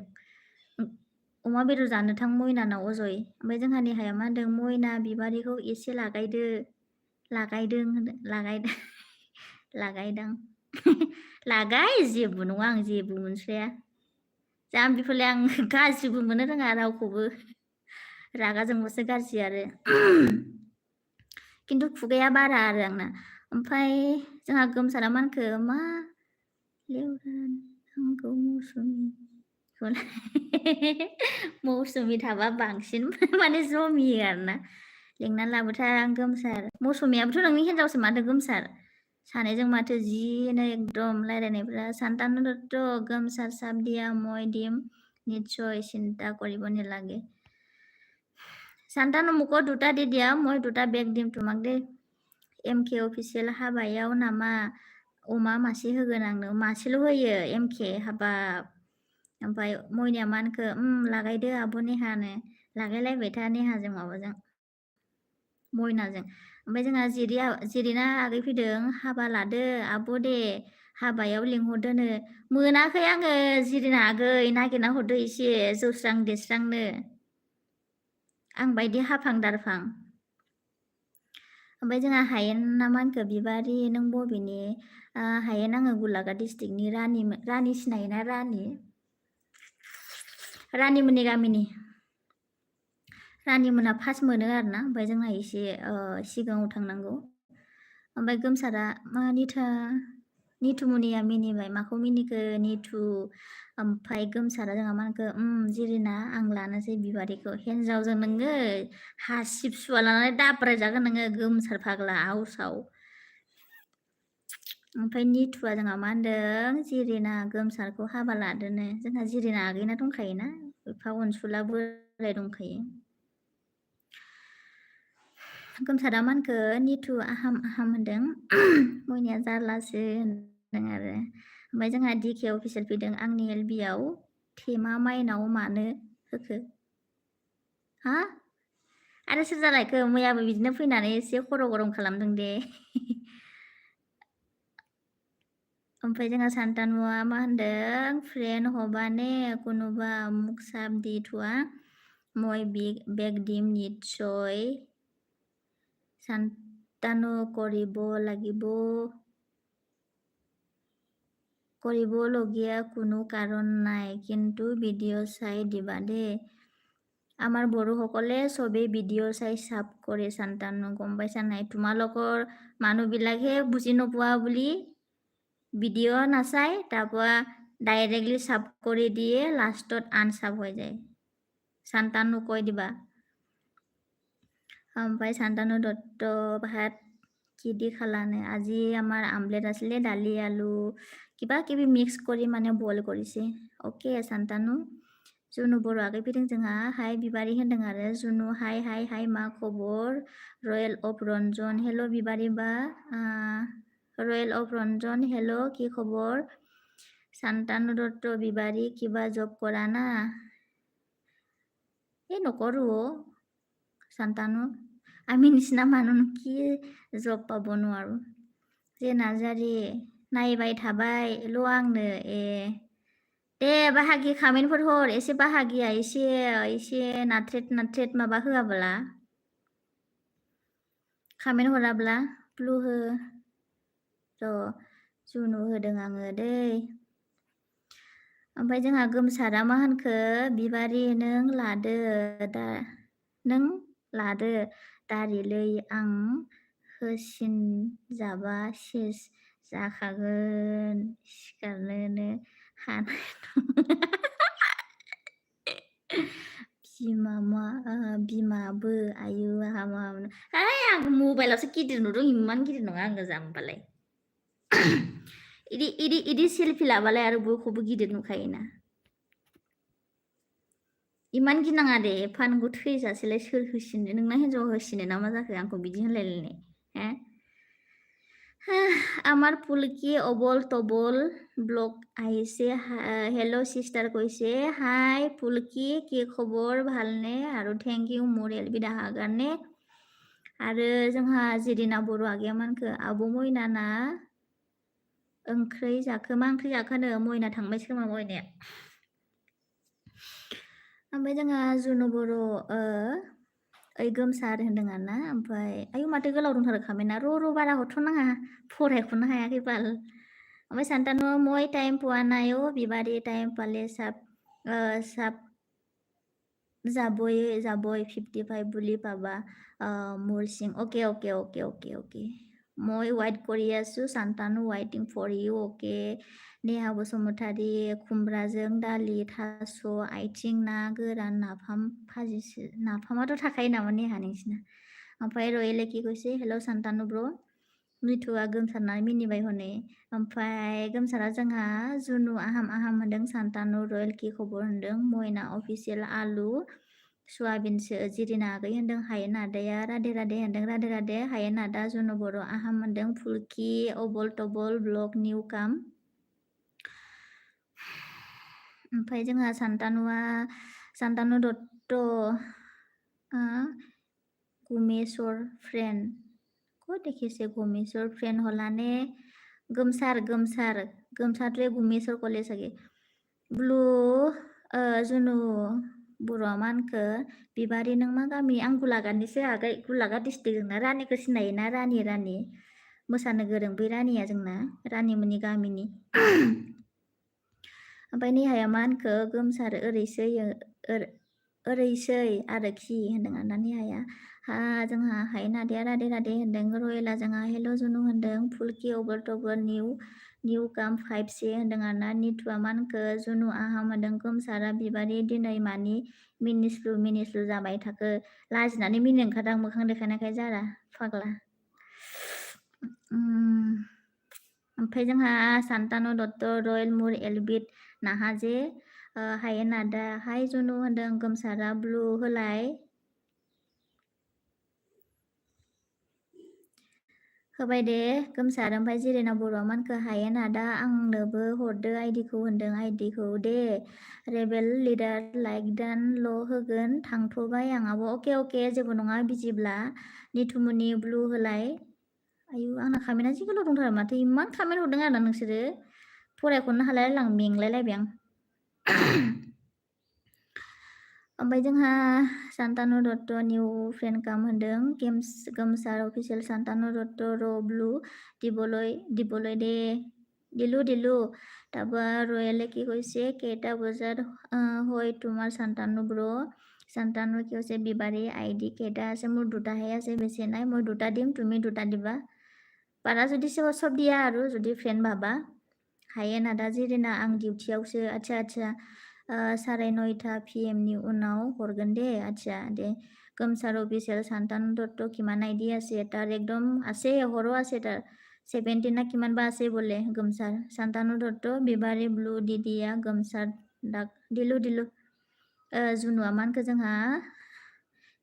अमा बेदर जानो थां मयनानाव अजय ओमफ्राय जोंहा नेहाया मा होनदों मयना बिबारिखौ एसे लागायदों लागायदां लागाय जेबो नङा आं जेबो मोनस्राया जा बेफोरलाय आं गाज्रिबो मोननो रोङा रावखौबो रागा जोंबासो गाज्रि आरो खिन्थु खुगाया बारा आरो आंना ओमफ्राय जोंहा गोमसारा मा होनखो मा लेवरान आंखौ मौसुमि थाबा बांसिन माने जमियो आरोना लेंना लाबोथार आं गोमसार मौसुमियाबोथ' नोंनि हिन्जावसो माथो गोमसार सानैजों माथो जिनो एकदम रायलायनायफ्रा सान्तानु दत्त गोमसार साब দিয়া মই দিম নিশ্চয় চিন্তা কৰিব নালাগে सान्तानु मोखौ दुटा দি দিয়া মই দুটা বেগ দিম তোমাক দেই एमके अफिसियेल हाबायाव नामा अमा मासे होगोन आंनो मासेल' होयो एमके हाबाब ओमफ्राय मयनाया मा होनखो लागायदो आब' नेहानो लागायलायबाय था नेहाजों माबाजों मयनाजों ओमफ्राय जोंहा जिरिना आगै फैदों हाबा लादो आब' दे हाबायाव लिंहरदोनो मोनाखै आङो जिरिना आगै नागिरना हरदो एसे जौस्रां देस्रांनो आं बायदि हाफां दारफां ओमफ्राय जोंहा हायेन ना मा होनखो बिबारि नों बबेनि हायेन आङो गलाघाट डिस्ट्रिक्टनि रानि सिनायोना रानिमोननि गामिनि रानिमोना फार्स्ट मोनो आरोना ओमफ्राय जोंहा एसे सिगाङाव थांनांगौ ओमफ्राय गोमसारा मा निथुमुनिया मिनिबाय माखौ मिनिखो निथु ओमफ्राय गोमसारा जोंहा मा होनखो जिरिना आं लानोसै बिबारिखौ हिन्जावजों नोङो हासिब सुवा लानानै दाब्राय जागोन नोङो गोमसार फाग्ला हाउसाव ओमफ्राय निथुआ जोंहा मा होनदों जिरिना गोमसारखौ हाबा लादोनो जोंहा जिरिना आगैना दंखायोना एफा अनसुला बोराय दंखायो गोमसारा मा होनखो निथु आहाम होनदों मयनाया जारलासो होनदों आरो ओमफ्राय जोंहा डिके अफिसियेल फैदों आंनि एलबियाव थेमा माइनाव मानो होखो हा आरो सोर जालायखो मैयाबो बिदिनो फैनानै एसे खर' गरम खालामदों दे ओमफ्राय जोंहा सान्तानुआ मा होनदों फ्रेन्ड हबाने कोनोबा मुख साप দি থোৱা মই বেগ দিম নিশ্চয় सान्तानु কৰিবলগীয়া কোনো কাৰণ নাই কিন্তু ভিডিঅ' চাই দিবা দেই আমাৰ বড়োসকলে চবেই ভিডিঅ' চাই চাপ কৰে सान्तानु গম পাইছা নাই তোমালোকৰ মানুহবিলাকহে বুজি নোপোৱা বুলি ভিডিঅ' নাচাই তাৰপৰা ডাইৰেক্টলি চাপ কৰি দিয়ে লাষ্টত আনচাপ হৈ যায় सान्तानु কৈ দিবা ओमफ्राय सान्तानु दत्त भात কিদি খালানে আজি আমাৰ আমলেট আছিলে দালি আলু কিবা কিবি মিক্স কৰি মানে বইল কৰিছে অকে सान्तानु जुनु बर' आगै फैदों जोंहा हाय बिबारि होनदों आरो जुनु हाय हाय हाय मा खबर रयेल अफ रन्जन हेल' बिबारि बा रयेल अफ रन्जन हेल' কি খবৰ सान्तानु दत्त बिबारि কিবা জব কৰা না নকৰো सान्तानु আমি নিচিনা মানুহ কি জব পাব নোৱাৰো जे नार्जारि नायबाय थाबायल' आंनो दे बाहागि खामेन्टफोर हर एसे बाहागिया एसे नाथ्रेट माबा होआब्ला खामेन्ट हराब्ला ब्लु हो र' जुनु होदों आङो दै ओमफ्राय जोंहा गोमसारा मा होनखो बिबारि नों लादो दारिलै आं होसिनजाबा सेस जाखागोन सिखारनोनो हानाय बिमाबो आयु आहा आं मबाइलावसो गिदिर नुदों इमान गिदिर नङा आङो जाम्बालाय इदि सेल्फि लाबालाय आरो बयखौबो गिदिर नुखायोना इमान गिनाङा दे एफानोखौ थैजासेलाय सोर होसिनो नोंना हिन्जाव होसिनो ना मा जाखो आंखौ बिदि होनलायलायनाय আমার পুলকি অবল তবল ব্লগ আহিছে হেল্ল' চিষ্টাৰ কৈছে হাই পুলকি কি খবৰ ভালনে আৰু থেংক इउ মোৰ एलबि दाहा কাৰণে आरो जोंहा जिरिना बर' आगैया मानखो आब' मयनाना ओंख्रै जाखो मा ओंख्रि जाखोनो मयना थांबायसो खोमा मयनाया ओमफ्राय जोंहा जुनु बर' ओइ गोमसार होनदों आरोना ओमफ्राय आयु माथो गोलाव दंथारो खामेन्टआ र' बारा हरथ'नाङा फरायख'नो हायाखै बाल ओमफ्राय सान्तानु मय टाइम পোৱা নাই बिबारि टाइम পালে साब যাবই 55 বুলি পাবা মুৰচিং অকে মই ৱাইট কৰি আছো सान्तानु वाइटिं फर इउ अके नेहा बसुमतारी खुमब्राजों दालि थास' आइथिं ना गोरान नाफाम भाजिसो नाफामाथ' थाखायो नामा नेहा नोंसिना ओमफ्राय रयेले কি কৈছে हेल' सान्तानु ब्र मिथुआ गोमसारना मिनिबाय हनै ओमफ्राय गोमसारा जोंहा जुनु आहाम होनदों सान्तानु रयेल কি खबर होनदों मयना अफिसियेल आलु सयाबिनसो जिरिना आगै होनदों हायेन आदाया राधे होनदों राधे हायेन आदा जुनु बर' आहाम होनदों फुलकि अबल तबल ब्लग निउ काम ओमफ्राय जोंहा सान्तानु दत्त गुमेश्वर फ्रेन्ड को देखेছে गुमेश्वर फ्रेन्ड हलाने गोमसार गुमेश्वर कलेज आगे ब्लु जुनु बर'आ मानखो बिबारि नों मा गामि आं गुलागातनिसो आगै गुलागात डिस्ट्रिक्ट जोंना रानिखौ सिनायोना रानि मोसानो गोरों बै रानिया जोंना रानिमोननि गामिनि ओमफ्राय नेहाया मा होनखो गोमसार ओरैसै आरोखि होनदों आरोना नेहाया जोंहा हायेन आदाया राधे होनदों रयेला जोंहा हेल' जुनु होनदों फुलकि अबर तबर निउ काम 5C होनदों आरोना निथुआ मा होनखो जुनु आहाम होनदों गोमसारा बिबारि दिनै मानि मिनिस्लु जाबाय थाखो लाजिनानै मिनि ओंखारदां मोखां देखायनायखाय जारा फाग्ला ओमफ्राय जोंहा सान्तानु दत्त रयेल मुर एलबिट नाहाजे हायेन आदा हाय जुनु होनदों गोमसारा ब्लु होलाय होबाय दे गोमसार ओमफ्राय जिरिना बर'आ मानखो हायेन आदा आंनोबो हरदो आइडिखौ होनदों आइडिखौ दे रेबेल लिडार लाइक दानल' होगोन थांथ'बाय आंहाबो अके जेबो नङा बिजिब्ला निथुमुनि ब्लु होलाय आयु आंना खामेन्टआ जि गोलाव दंथारो माथो इमान खामेन्ट हरदों आरोना नोंसोरो फरायख'नो हालायलां मेंलायलायबाय आं ओमफ्राय जोंहा सान्तानु दत्त निउ फ्रेन्ड काम होनदों गोमसार अफिसियेल सान्तानु दत्त र ब्लु দিবলৈ দে দিলো তাৰপৰা ৰয়েলে কি কৈছে কেইটা বজাত হয় তোমাৰ সান্তানু ব্ৰ সান্তানুৰ কি হৈছে বিবাৰী আইডি কেইটা আছে মোৰ দুটাহে আছে বেছি নাই মই দুটা দিম তুমি দুটা দিবা পাৰা যদি চব দিয়া আৰু যদি ফ্ৰেণ্ড ভাবা हाये नादा जिरिना आं डिउटियावसो आच्छा 9:30 PM नि उनाव हरगोन दे आच्छा दे गोमसार ऑफिशियल শান্তানু দত্ত কিমান আইডি আছে তার একদম আছে হরও আছে তার 17 না কিমান বা আছে বলে গোমসার শান্তানু দত্ত বিবারি ব্লু দিদিয়া गोमसार ডাক দিলু जुनुआ मानखो जोंहा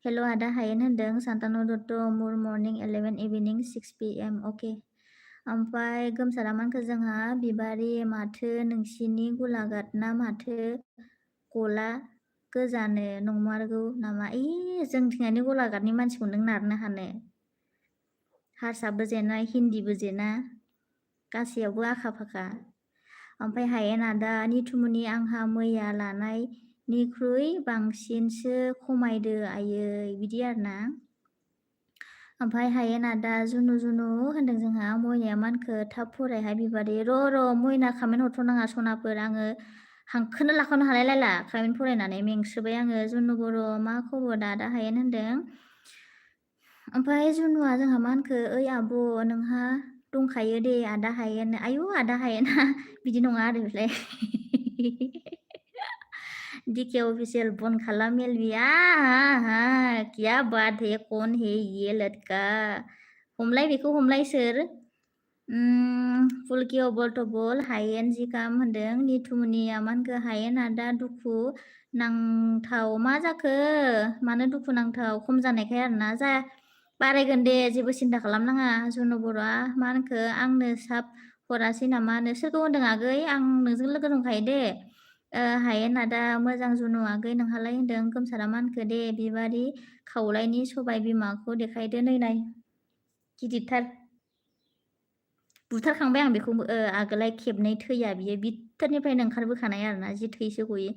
हेल' आदा हायेन होनदों शान्तानु दत्त मुर मर्निं 11 इभिनिं 6 PM अके ओमफ्राय गोमसारा मानखो जोंहा बिबारि माथो नोंसिनि गलाघाट ना माथो गला गोजानो नंमारगौ नामा जोंथिंजायनि गलाघाटनि मानसिखौ नों नारनो हानो हारसाबो जेना हिन्दीबो जेना गासैयावबो आखा फाखा ओमफ्राय हायेन आदा निथुमुनि आंहा मैया लानायनिख्रुइ बांसिनसो खमायदो आयै बिदि आरोना ओमफ्राय हायेन आदा जुनु होनदों जोंहा मयनाया मानखो थाब फरायहाय बिबारि र' मयना खामेन्ट हरथ'नाङा सनाफोर आङो हांखोनो लाखानो हालाय लायला खामेन्ट फरायनानै मेंसोबाय आङो जुनु बर' मा खबर आदा हायेन होनदों ओमफ्राय जुनुआ जोंहा मानखो ओइ आब' नोंहा दंखायो दे आदा हायेन आयु आदा हायेना बिदि नङा आरो बेलाय डीके ऑफिशियल बन खालाम एलबिया क्या बात है कौन है ये लड़का हमलाय बेखौ हमलाय सोर फुलकी अबल टबल हायेन जि काम होनदों निथुमुनिया मानखो हायेन आदा दुखु नांथाव मा जाखो मानो दुखु नांथाव खम जानायखाय आरोना जा बारायगोन दे जेबो सिन्था खालामनाङा जुनु बर'आ मा होनखो आंनो साब हरासै नामा नो सोरखौ होनदों आगै आं नोंजों लोगो दंखायो दे हायेन आदा मोजां जुनु आगै नोंहालाय होनदों गोमसारा मा होनखो दे बिबारि खावलायनि सबाय बिमाखौ देखायदो नै नाय गिदिरथार बुथारखांबाय आं बेखौ आगोलाय खेबनै थैया बियो बिथोरनिफ्रायनो ओंखारबोखानाय आरोना जि थैसो गयो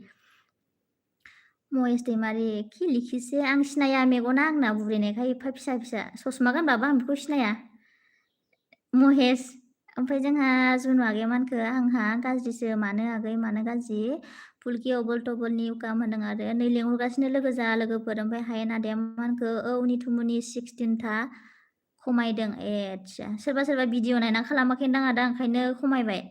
महेश दैमारि खि लिखिसे आं सिनाया मेगना आंना बुरैनायखाय एफा फिसा फिसा ससमा गानबाबो आं बेखौ सिनाया महेश ओमफ्राय जोंहा जुनु आगै मानखो आंहा गाज्रिसो मानो आगै मानो गाज्रि फुलकी अबल टबलनि उकाम होनदों आरो नै लेंहरगासिनो लोगो जा लोगोफोर ओमफ्राय हायेन आदाया मानखो निथुमुनि 16था खमायदों आच्छा सोरबा भिडिअ नायना खालामाखैदां आदा ओंखायनो खमायबाय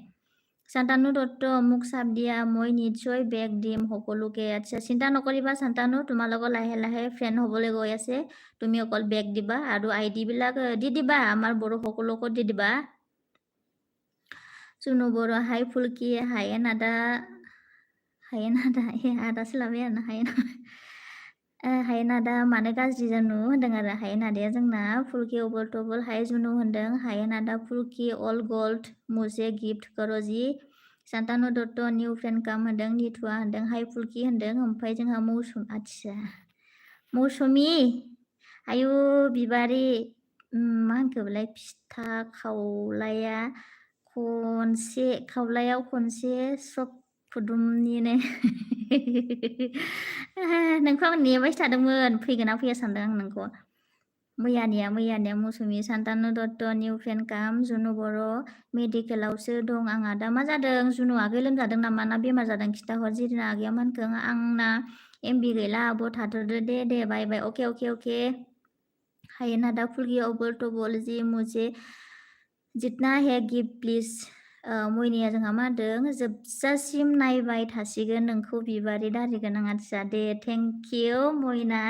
শান্তানু দত্ত মোক চাপ দিয়া মই নিশ্চয় বেগ দিম সকলোকে আচ্ছা চিন্তা নকৰিবা শান্তানু তোমাৰ লগত লাহে লাহে ফ্ৰেণ্ড হ'বলৈ গৈ আছে তুমি অকল বেগ দিবা আৰু আইডি বিলাক দি দিবা আমাৰ বড়ো সকলোকো দি দিবা जुनु बर' हाय फुलकी हायेन आदा आदासो लाबाय आरोना हायेन आदा मानो गाज्रि जानु होनदों आरो हायेन आदाया जोंना फुलकी अबल टबल हाय जुनु होनदों हायेन आदा फुलकी अल गोल्ड मुझे गिफ्ट करो जी शान्तानु दत्त निउ फ्रेन्ड काम होनदों निथुआ होनदों हाय फुलकी होनदों ओमफ्राय जोंहा मौसुम आच्छा मौसुमि आयु बिबारि मा होनखोबालाय फिथा खावलाया खावलायाव खनसे सब फुदुमनिनो नोंखौ आं नेबायसो थादोंमोन फैगोन ना फैया सानदों आं नोंखौ मैयानिया मौसुमि शान्तानु दत्त निउ फ्रेन्ड काम जुनु बर' मेडिकेलावसो दं आंहा दा मा जादों जुनु आगै लोमजादों नामा ना बेमार जादों खिथाहर जिरिना आगैया मानखो आंना एमबि गैला आब' थाथ'दो दे बाय अके हायेन आदा फुलकी अबल टबल जी मुझे जितना है गिफ्ट प्लिज मयनिया जोंहा मा होनदों जोबजासिम नायबाय थासिगोन नोंखौ बिबारि दारि गोनां आच्छा दे थेंक इउ मयना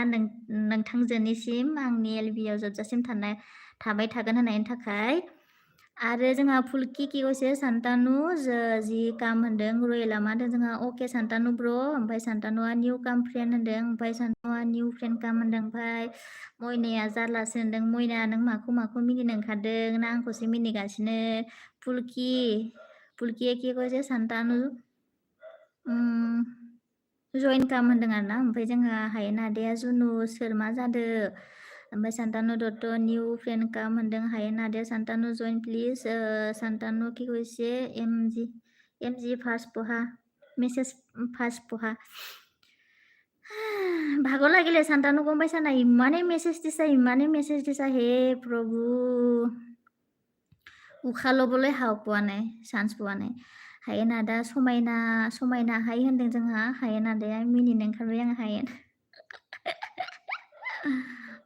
नोंथांजोनिसिम आंनि एलबियाव जोबजासिम थाबाय थागोन होननायनि थाखाय आरो जोंहा फुलकी कि कइसे शान्तानु जि काम होनदों रयेला मा होनदों जोंहा अके शान्तानु ब्र ओमफ्राय शान्तानुआ निउ काम फ्रेन्ड होनदों ओमफ्राय शान्तानुआ निउ फ्रेन्ड काम होनदों ओमफ्राय मयनाया जारलासो होनदों मयना नों माखौ मिनिनो ओंखारदों ना आंखौसो मिनिगासिनो फुलकी कि कइसे शान्तानु जइन काम होनदों आरोना ओमफ्राय जोंहा हायेन आदाया जुनु सोर मा जादो ओमफ्राय शान्तानु दत्त निउ फ्रेन्ड काम होनदों हायेन आदाया शान्तानु जइन प्लिज शान्तानु कि कइसे एमजि फार्स्ट पहा मेसेज फार्स्ट पहा ভাগৰ লাগিলে শান্তানু গম পাইছা নাই ইমানেই মেছেজ দিছা হে প্ৰভু উশাহ ল'বলৈ সাহস পোৱা নাই চান্স পোৱা নাই हायेन आदा समायना हाय होनदों जोंहा हायेन आदाया मिनिनो ओंखारबाय आं हायेन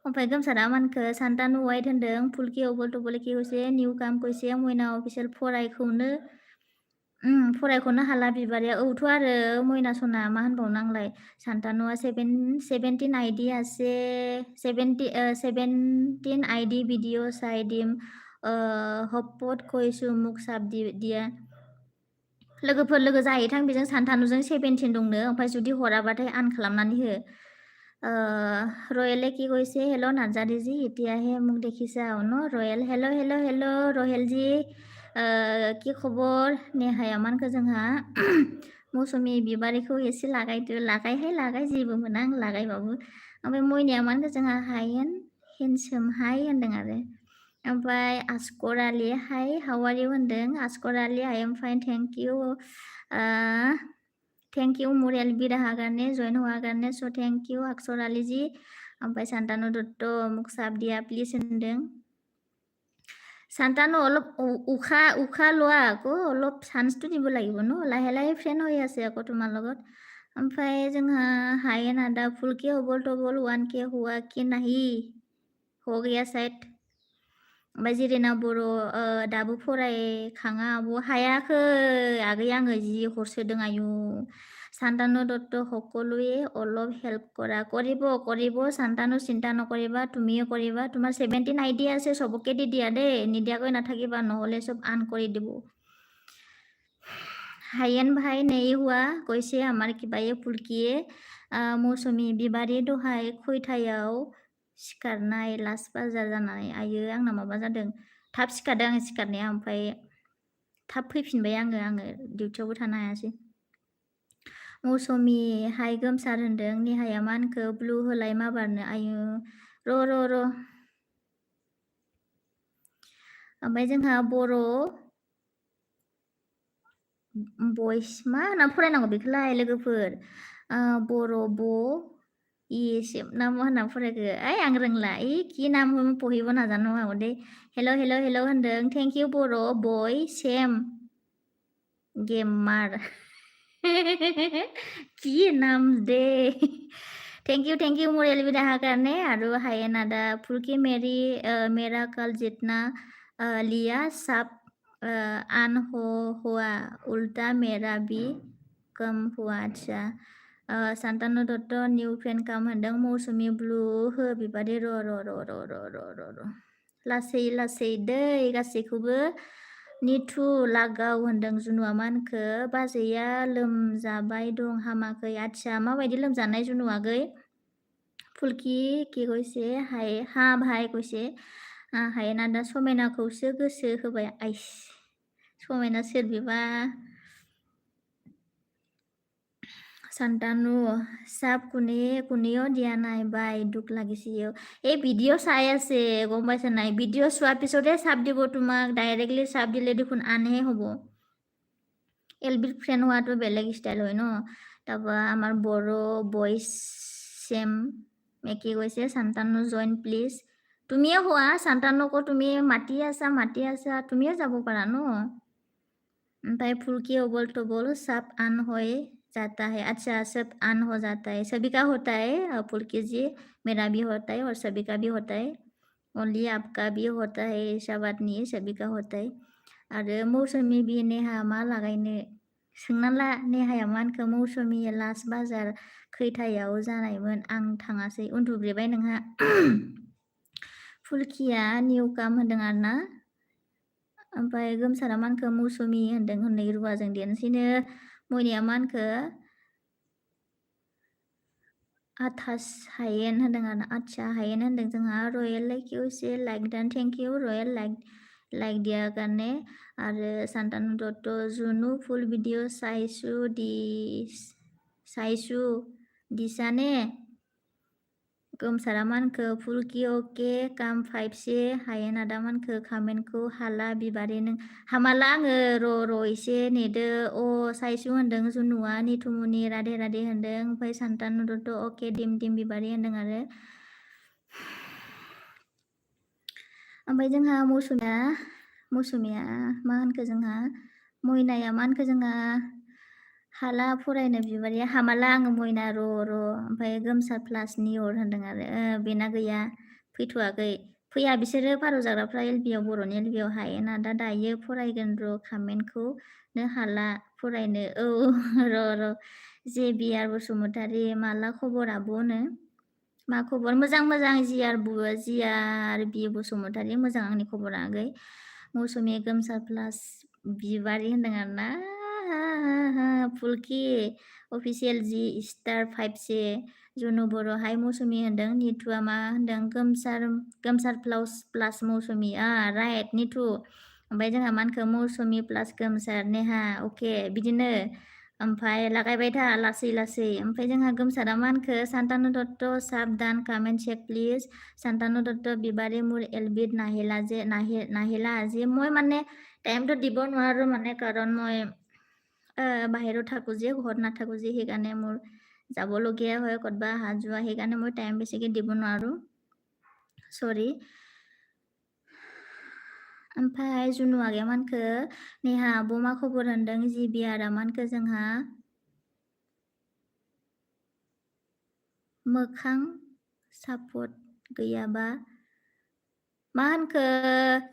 ओमफ्राय गोमसारा मानखो शान्तानु वाइट होनदों फुलकी अबल टबल कि कइसे निउ काम कइसे मयना अफिसियल फरायखौनो फरायख'नो हाला बिबारिया औथ' आरो मयना सना मा होनबावनो आंलाय सान्तानुआ 17 आइडि আছে 17 आइडि ভিডিঅ' চাই দিম हप्पत কৈছো মোক চাপ দিয়া लोगोफोर लोगो जाहैथां बेजों सान्तानुजों 17 दंनो ओमफ्राय जुदि हराबाथाय आन खालामनानै हो रয়েলে কি কৈছে হেল্ল' নাৰ্জাৰীজি এতিয়াহে মোক দেখিছা ন ৰয়েল হেল্ল' ৰহেলজি কি खबर नेहाया मानखो जोंहा मौसुमि बिबारिखौ एसे लागायदो लागायहाय लागाय जेबो मोना आं लागायबाबो ओमफ्राय मयनाया मानखो जोंहा हाय हेन्डसोम हाय होनदों आरो ओमफ्राय आस्कर आलि हाय हाउ आर इउ होनदों आस्कर आलि आइ am fine thank you मुरियाल Biraha गारने जइन हुआ गारने स थेंक इउ आक्सर आलिजी ओमफ्राय सान्तानु दत्त मुख साब दिया प्लिज होनदों सान्तानु অলপ উশাহ লোৱা আকৌ অলপ চান্সটো দিব লাগিব ন লাহে লাহে ফ্ৰেণ্ড হৈ আছে আকৌ তোমাৰ লগত ओमफ्राय जोंहा हायेन आदा फुल के हबल टबल 1K हुआ कि नहीं हो गया साइड ओमफ्राय जिरिना बर' दाबो फरायखाङा आब' हायाखै आगै आङो जि हरसोदों आयु सान्तानु दत्त সকলোৱে অলপ হেল্প কৰা কৰিব সান্তানু চিন্তা নকৰিবা তুমিও কৰিবা তোমাৰ 17 আইডি আছে সবকে দি দিয়া দেই নিদিয়াকৈ নাথাকিবা নহ'লে সব আন কৰি দিব हायेन भाई नहीं हुआ কৈছে আমাৰ কিবায়ে ফুলকিয়ে मौसुमि बिबारि दहाय खयथायाव सिखारनाय लास्ट बाजार जानानै आयो आंना माबा जादों थाब सिखारदों आं सिखारनाया ओमफ्राय थाब फैफिनबाय आङो डिउटियावबो थानो हायासै मौसुमि हाय गोमसार होनदों नेहाया मानखो ब्लु होलाय माबारनो आयु र' ओमफ्राय जोंहा बर' भइस मा होनना फरायनांगौ बेखौलाय लोगोफोर बर' इसे ना मा होनना फरायखो आं रोंला कि नाम पढ़िब नाजानो हागौ दे हेल' होनदों थेंक इउ बर' बय सेम गेमार কি নাম দে थैंक यू मुरियल विदाहा करने आरो हायेन आदा फुलकी मेरा कल जितना लिया सब आन हुआ उल्टा मेरा भी कम हुआ अच्छा सान्तानु दत्त निउ फ्रेन्ड काम होनदों मौसुमि ब्लु हो बिबादि र' लासै दै गासैखौबो निथु लागाव होनदों जुनुआ मानखो बाजैया लोमजाबाय दं हामाखै आच्छा माबायदि लोमजानाय जुनुआगै फुलकी कि কৈছে हाय हा भाई কৈছে हायेन आदा समायनाखौसो गोसो होबाय आइस समायना सोर बिबा सान्तानु साब কোনেও দিয়া নাই বাই দুখ লাগিছে এই ভিডিঅ' চাই আছে গম পাইছে নাই ভিডিঅ' চোৱাৰ পিছতে চাপ দিব তোমাক ডাইৰেক্টলি চাপ দিলে দেখোন আনহে হ'ব এলবিৰ ফ্ৰেণ্ড হোৱাটো বেলেগ ষ্টাইল হয় ন তাৰপৰা আমাৰ বড় বইচ চেম মেকি কৈছে সান্তানু জইন প্লিজ তুমিও হোৱা সান্তানুকো তুমি মাতি আছা তুমিও যাব পাৰা ন ओमफ्राय फुलकी ओबल टोबल सब आन हो जाता है अच्छा सब आन हो जाता है सभी का होता है फुलकी जी मेरा भी होता है और सभी का भी होता है ओनली आपका भी होता है ऐसा बात नहीं है सभी का होता है आरो मौसुमि बि नेहा मा लागायनो सोंना ला नेहाया मानखो मौसुमि लास्ट बाजार खैथायाव जानायमोन आं थाङासै उन्दुब्रेबाय नोंहा फुलकिया निउ काम होनदों आरो ना ओमफ्राय गोमसारा मानखो मौसुमि होनदों हनै रुवाजों देनोसैनो मयनाया मानखो आथास हायेन होनदों आरो आच्छा हायेन होनदों जोंहा really like you say like then thank you really like दिया गारने आरो सान्तानु दत्त जुनु फुल भिडिअ साइसु दिसाने गोमसारा मानखो फुलकी ओके काम 5 से हायेन आदा मानखो खामेनखौ हाला बिबारि नों हामाला आङो र' एसे नेदो साइसु होनदों जुनुआ निथुमुनि राधे होनदों ओमफ्राय सान्तानु दत्त अके दिम बिबारि होनदों आरो ओमफ्राय जोंहा मौसुमिया मा होनखो जोंहा मयनाया मा होनखो जोंहा हाला फरायनो बिबारिया हामाला आङो मयना र' ओमफ्राय गोमसार प्लास नियर होनदों आरो बेना गैया फैथ'वाखै फैया बिसोरो भारत जाग्राफ्रा एलबिआव बर'नि एलबिआव हायोना दा दायो फरायगोन र' कमेन्टखौनो हाला फरायनो औ र' जेबिआर बसुमतारी माला खबर आब'नो मा खबर मोजां जिआर बि बसुमतारी मोजां आंनि खबरा आगै मौसुमि गोमसार प्लास बिबारि होनदों आरोना फुलकि अफिसियेल जि स्टार 5 जुनु बर' हाय मौसुमि होनदों निथुआ मा होनदों गोमसार प्लास मौसुमि राइट निथु ओमफ्राय जोंहा मा होनखो मौसुमि प्लास गोमसार नेहा अके बिदिनो ओमफ्राय लागायबाय था लासै ओमफ्राय जोंहा गोमसारा मा होनखो सान्तानु दत्त साबधान कमेन्ट चेक प्लिज सान्तानु दत्त बिबारी मुर एलबिट নাহিলা আজি মই মানে টাইমটো দিব নোৱাৰো মানে কাৰণ মই বাহিৰত থাকো যে ঘৰত নাথাকো যে সেইকাৰণে মোৰ যাবলগীয়া হয় ক'তবা অহা যোৱা সেইকাৰণে মই টাইম বেছিকৈ দিব নোৱাৰো सरि ओमफ्राय जुनु आगैया मा होनखो नेहा आब' मा खबर होनदों जिबिआरआ मा होनखो जोंहा मोखां सापर्ट गैयाबा मा होनखो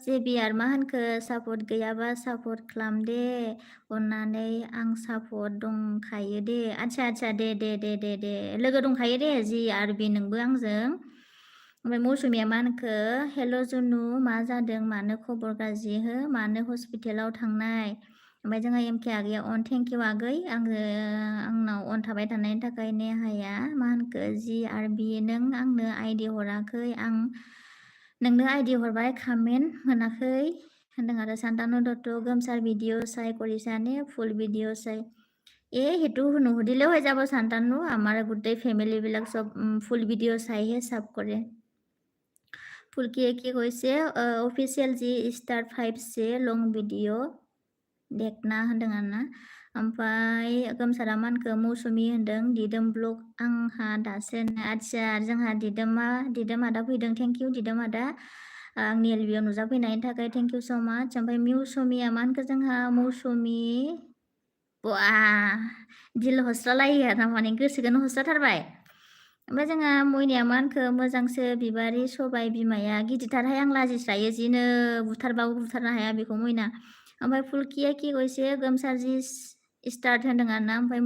जेबिआर मा होनखो सापर्ट गैयाबा सापर्ट खालाम दे अननानै आं सापर्ट दंखायो दे आच्छा दे लोगो दंखायो दे जिआरबि नोंबो आंजों ओमफ्राय मौसुमिया मा होनखो हेल' जुनु मा जादों मानो खबर गाज्रि हो मानो हस्पिटालाव थांनाय ओमफ्राय जोंहा एमके आगैया अन थेंकिउ आगै आंनाव अन थाबाय थानायनि थाखाय नेहाया मा होनखो जिआरबि नों आंनो आइडि हराखै आं नोंनो आइडि हरबाय कमेन्ट मोनाखै होनदों आरो सान्तानु दत्त गोमसार ভিডিও চাই কৰিছানে ফুল ভিডিও চাই সেইটো নুসুধিলেও হৈ যাব শান্তানু আমাৰ গোটেই ফেমিলিবিলাক চব ফুল ভিডিঅ' চাইহে চাব কৰে ফুলকিয়ে কি কৈছে অফিচিয়েল जि स्टार 5 लं ভিডিঅ' देखना होनदों आरोना ओमफ्राय गोमसारा मा होनखो मौसुमि होनदों दिदोम ब्लग आंहा दासो आच्छा जोंहा दिदोम आदा फैदों थेंकिउ दिदोम आदा आंनि एलबिआव नुजाफैनायनि थाखाय थेंकिउ स' माच ओमफ्राय मौसुमिया मा होनखो जोंहा मौसुमि बा दिल हस्रालायो आरो माने गोसोखौनो हस्राथारबाय ओमफ्राय जोंहा मयनाया मा होनखो मोजांसो बिबारि सबाय बिमाया गिदिरथारहाय आं लाजिस्रायो जिनो बुथारबाबो बुथारनो हाया बेखौ मयना ओमफ्राय फुलकिया कि কৈছে गोमसार जि स्टार्ट होनदों आरोना ओमफ्राय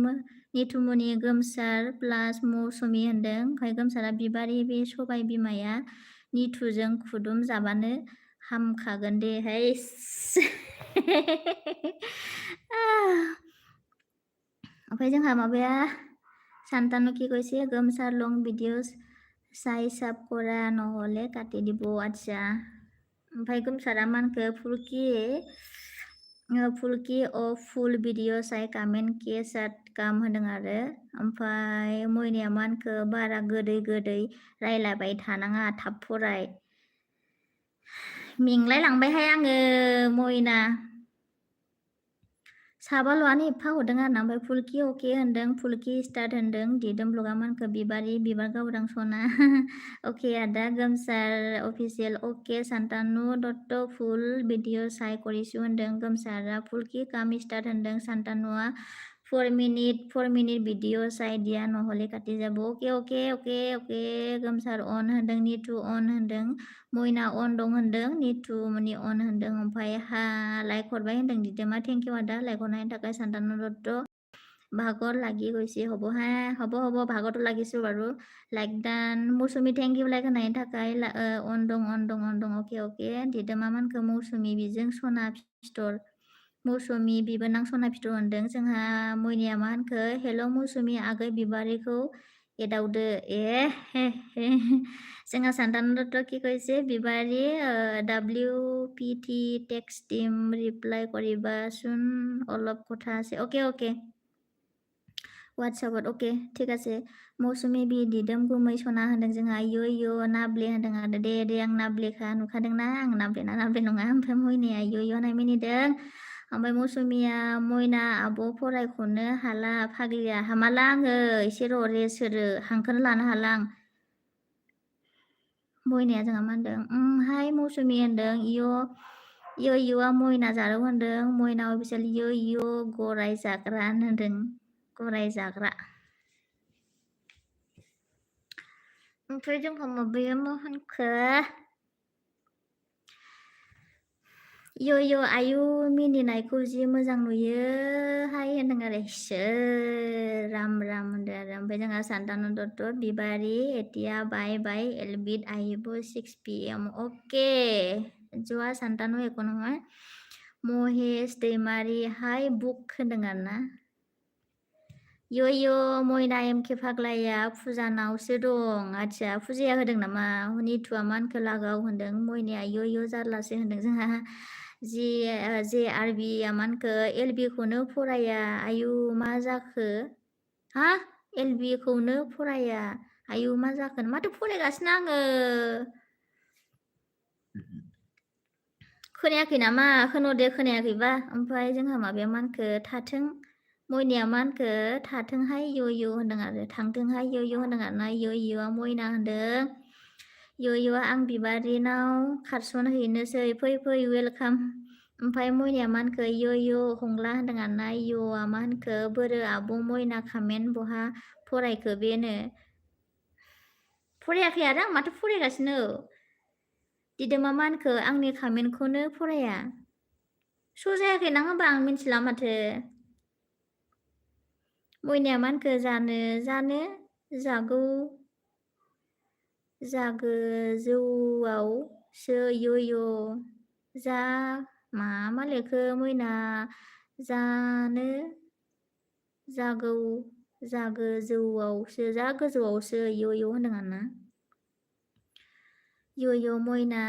निथुमनि गोमसार प्लास मौसुमि होनदों ओमफ्राय गोमसारा बिबारि बे सबाय बिमाया निथुजों खुदुम जाबानो हामखागोन दे हैस ओमफ्राय जोंहा माबाया শান্তানু কি কৈছে গোমসার লং ভিডিঅ' চাই চাব কৰা নহ'লে কাটি দিব আচ্ছা ओमफ्राय गोमसारा मा होनखो फुलकि फुल भिडिअ' चाइ कमेन्ट के साथ काम होनदों आरो ओमफ्राय मयनाया मा होनखो बारा गोदै रायलायबाय थानाङा थाब फराय मेंलाय लांबायहाय आङो मयना साबाल'आनो एफा हरदों आरोना ओमफ्राय फुलकि अके होनदों फुलकि स्टार्ट होनदों दिदोम ब्लगा मा होनखो बिबार गावदां सना अके आदा गोमसार अफिसियेल अके सान्तानु दत्त फुल भिडिअ' चाइ কৰিছো होनदों गोमसारा फुलकि काम स्टार्ट होनदों सान्तानुआ 4 मिनिट भिडिअ' चाइ दिया নহ'ले काटि যাব अके गोमसार अन होनदों निथु अन होनदों मयना अन दं होनदों निथुमनि अन होनदों ओमफ्राय लाइक हरबाय होनदों दिदोमा थेंकिउ आदा लाइक हरनायनि थाखाय শান্তানু দত্ত ভাগৰ লাগি গৈছে হ'ব ভাগৰটো লাগিছোঁ বাৰু লাইক ডান मौसुमि थेंकिउ लाइक होनायनि थाखाय अन दं अके दिदोमा मा होनखो मौसुमि बिजों सना फिथर मौसुमि बिबोनां सना फिथर होनदों जोंहा मयनाया मा होनखो हेल' मौसुमि आगै बिबारिखौ एदावदो जोंहा শান্তানু दत्त কি কৈছে बिबारि WPT टेक्स्ट टीम रिप्लाय কৰিবাচোন অলপ কথা আছে অকে হোৱাটছআপত अके ঠিক আছে मौसुमि बि दिदोम गुमै सना होनदों जोंहा इयो नाब्ले होनदों आरो दे आं नाब्लेखा नुखादोंना आं नाब्ले नङा ओमफ्राय मयनाया इयो होननाय मिनिदों ओमफ्राय मौसुमिया मयना आब' फरायख'नो हाला फाग्लिया हामाला आङो एसे रेस्ट होरो हांखोनो लानो हाला आं मयनाया जोंहा मा होनदों हाय मौसुमि होनदों इयोआ मयना जारौ होनदों मयना अफिसियेल इयो गराय जाग्रा होनदों गराय जाग्रा ओमफ्राय जोंहा माबाया मा होनखो Yoyo Ayu मिनिनायखौ जि मोजां नुयोहाय होनदों आरो राम राम होनदों आरो ओमफ्राय जोंहा सान्तानु दत्त बिबारि एटिया बाय बाय एलबिट आहिबो 6 PM अके ज'आ सान्तानु एख' नङा महेश दैमारि हाय बुक होनदों आरो ना Yoyo मयना एमके फाग्लाया फुजानावसो दं आदसा फुजाया होदों नामा निथुआ मानखो लागाव होनदों मयनाया Yoyo जारलासो होनदों जोंहा जे आरबिया मानखो एलबि खौनो फराया आयु मा जाखो हा एलबि खौनो फराया आयु मा जाखो माथो फरायगासिनो आङो खोनायाखै नामा खोनादो खोनायाखैबा ओमफ्राय जोंहा माबाया मानखो थाथों मयनाया मानखो थाथोंहाय Yoyo होनदों आरो थांथोंहाय Yoyo होनदों आरो ना Yoyoआ मयना होनदों Yoyoआ आं बिबारिनाव खारसनहैनोसै फै फै वेलकाम ओमफ्राय मयनाया मानखो Yoyo हंला होनदों आरो ना Yoआ मा होनखो बोरो आबुं मयना खामेन बहा फरायखो बेनो फरायाखै आरो आं माथो फरायगासिनो दिदोमा मानखो आंनि खामेनखौनो फराया स' जायाखै ना होनबा आं मिथिला माथो मयनाया मानखो जानो जागौ जागोजौआवसो Yoyo जा मा लिरखो मयना जानो जागोजौआवसो जा गोजौआवसो Yoyo होनदों आरो ना Yoyo मयना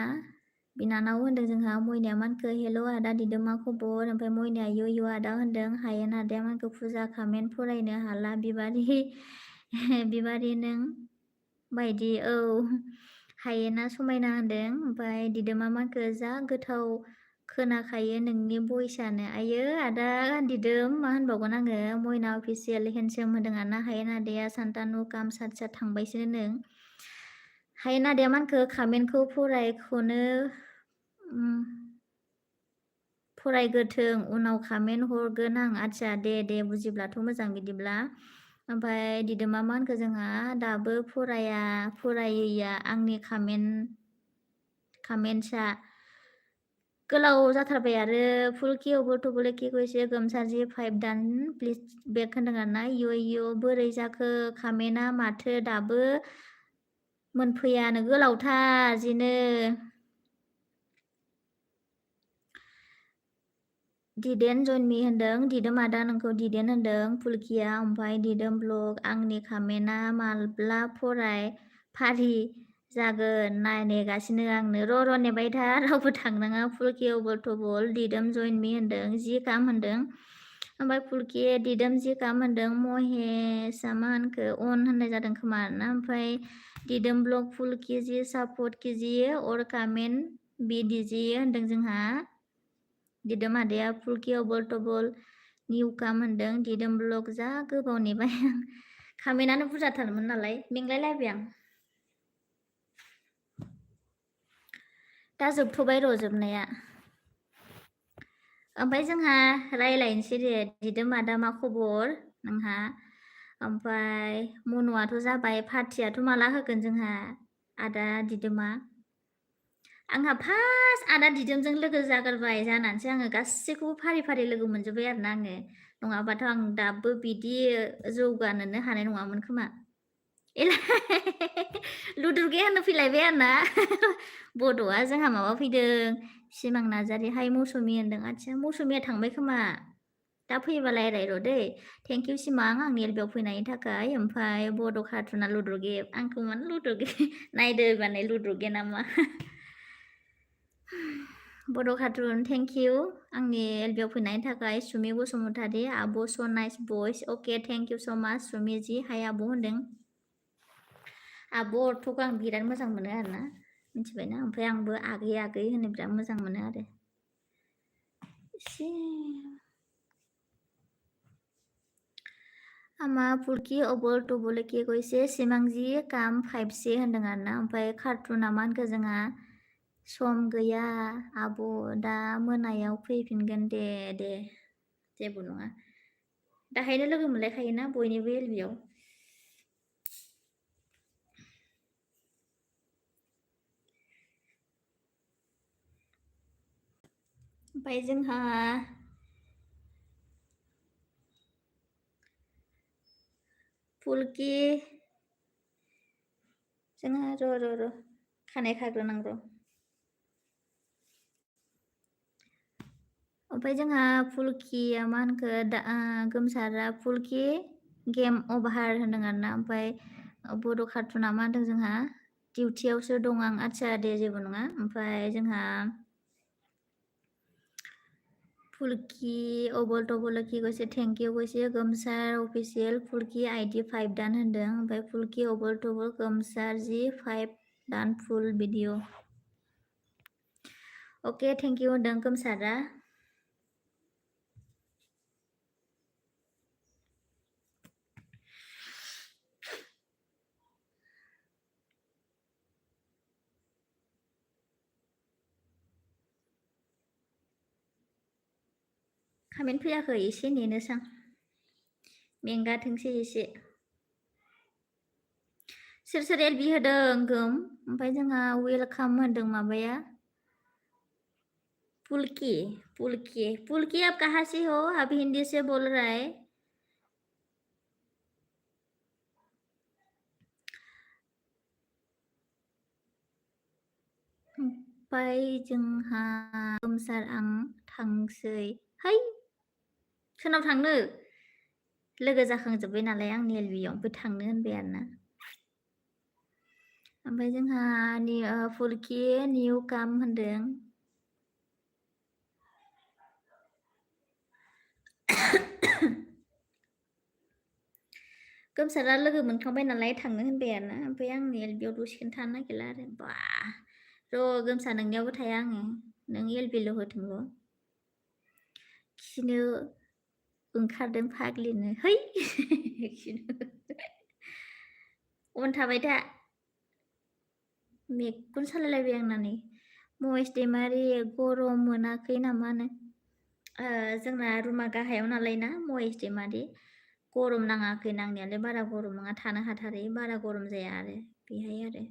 बिनानाव होनदों जोंहा मयनाया मानखो हेल' आदा दिदोमा खबर ओमफ्राय मयनाया Yoyo आदा होनदों हायेन आदाया मानखो फुजा खामेन फरायनो हाला बिबारि नों बायदि औ हायेना समायना होनदों ओमफ्राय दिदोमा मानखो जा गोथाव खोनाखायो नोंनि भइसआनो आयो आदा दिदोम मा होनबावगोन आङो मयना अफिसियेल हेन्डसम होनदों आरो ना हायेन आदाया सान्तानु काम सात थांबायसो नों हायेन आदाया मानखो खामेनखौ फरायख'नो फरायग्रोथों उनाव खामेन हरगोन आं आदसा दे बुजिब्लाथ' मोजां बिदिब्ला ओमफ्राय दिदोमा मानखो जोंहा दाबो फरायैया आंनि खामेन्टसा गोलाव जाथारबाय आरो फुलखि अबरथबले एसे गोमसारजि 5 दान प्लिज बेक होनदों आरो ना Yoyo बोरै जाखो खामेना माथो दाबो मोनफैयानो गोलावथार जिनो दिदेन जइन मी होनदों दिदोम आदा नोंखौ दिदेन होनदों फुलकिया ओमफ्राय दिदोम ब्लग आंनि खामेना माब्ला फारि जागोन नेगासिनो आंनो र' नेबाय था रावबो थांनाङा फुलकि अबरथबल दिदोम जइन मी होनदों जि काम होनदों ओमफ्राय फुलकि दिदोम जि काम होनदों महेशआ मा होनखो अन होननाय जादों खोमा ना ओमफ्राय दिदोम ब्लग फुलकि जि सापर्ट कीजिए और कमेन्ट भी दीजिए होनदों जोंहा दिदोम आदाया फुलकि अबरथबल निउ काम होनदों दिदोम ब्लग जा गोबाव नेबाय खामेनानो बुरजाथारमोन नालाय मेंलायलायबाय आं दा जोबथ'बाय र' जोबनाया ओमफ्राय जोंहा रायलायनोसै दे दिदोम आदा मा खबर नोंहा ओमफ्राय मनुआथ' जाबाय पार्टियाथ' माला होगोन जोंहा आदा दिदोमा आंहा फार्स्ट आदा दिदोमजों लोगो जागोरबाय जानानैसो आङो गासैखौबो फारि लोगो मोनजोब्बाय आरोना आङो नङाबाथ' आं दाबो बिदि जौगानोनो हानाय नङामोन खोमा लुदुरगे होननो फैलायबाय आरोना बड'आ जोंहा माबा फैदों सिमां नार्जारि हाय मौसुमि होनदों आदसा मौसुमिया थांबाय खोमा दा फैयोबा रायलाय र' दै थेंक इउ सिमां आंनि एलबियाव फैनायनि थाखाय ओमफ्राय बड' कार्टुना लुदुरगे आंखौ मानो लुदुरगे नायदो माने लुदुरगे नामा बड' कार्टुन थेंक इउ आंनि एलबियाव फैनायनि थाखाय सुमि बसुमतारी आब' स नाइस भइस अके थेंक इउ स माच सुमि जि हाय आब' होनदों आब' अर्थखौ आं बिराद मोजां मोनो आरोना मिथिबायना ओमफ्राय आंबो आगै होनो बिराद मोजां मोनो आरो एसे आमा फुलकि अबरथबले एसे सिमांजि काम 5C होनदों आरोना ओमफ्राय कार्टुना मा होनखो जोंहा सम गैया आब' दा मोनायाव फैफिनगोन दे जेबो नङा दाहायनो लोगो मोनलायखायोना बयनिबो एलबियाव ओमफ्राय जोंहा फुलकि जोंहा र' खानाय खाग्रोनांगौ ओमफ्राय जोंहा फुलकिया मा होनखो गोमसारा फुलकि गेम अभार होनदों आरोना ओमफ्राय बड' कार्टुना मा होनदों जोंहा डिउटियावसो दं आं आदसा दे जेबो नङा ओमफ्राय जोंहा फुलकि अबल टबलखि কৈছে थेंक इउ কৈছে गोमसार अफिसियेल फुलकि आइडि 5 दान होनदों ओमफ्राय फुलकि अबल टबल गोमसार जि 5 दान फुल भिडिअ अके थेंक इउ होनदों गोमसारा कमेन्ट फैयाखै एसे नेनोसां मेंगाथोंसै एसे सोर सोर एलबि होदों गोम ओमफ्राय जोंहा वेलकाम होनदों माबाया पुलकी पुलकी पुलकी आप कहाँ से हो आप हिंदी से बोल रहा है ओमफ्राय जोंहा गोमसार आं थांसै है सोरनाव थांनो लोगो जाखांजोब्बाय नालाय आंनि एलबियाव ओमफ्राय थांनो होनबाय आरोना ओमफ्राय जोंहा फुलकि निउ काम होनदों गोमसारा लोगो मोनखांबाय नालाय थांनो होनबाय आरोना ओमफ्राय आंनि एलबियाव दसेखौनो थानो नागिरला आरो बा र' गोमसा नोंनियावबो थाया आङो नों एलबिल' होथोंल' खिनो ओंखारदों फाग्लिनो है अन थाबाय था मेगन सालायलायबाय आंना नै महेश दैमारि गरम मोनाखै नामानो जोंना रुमा गाहायाव नालाय ना महेश दैमारि गरम नाङाखै नांनायालाय बारा गरम नङा थानो हाथारै बारा गरम जाया आरो बेहाय आरो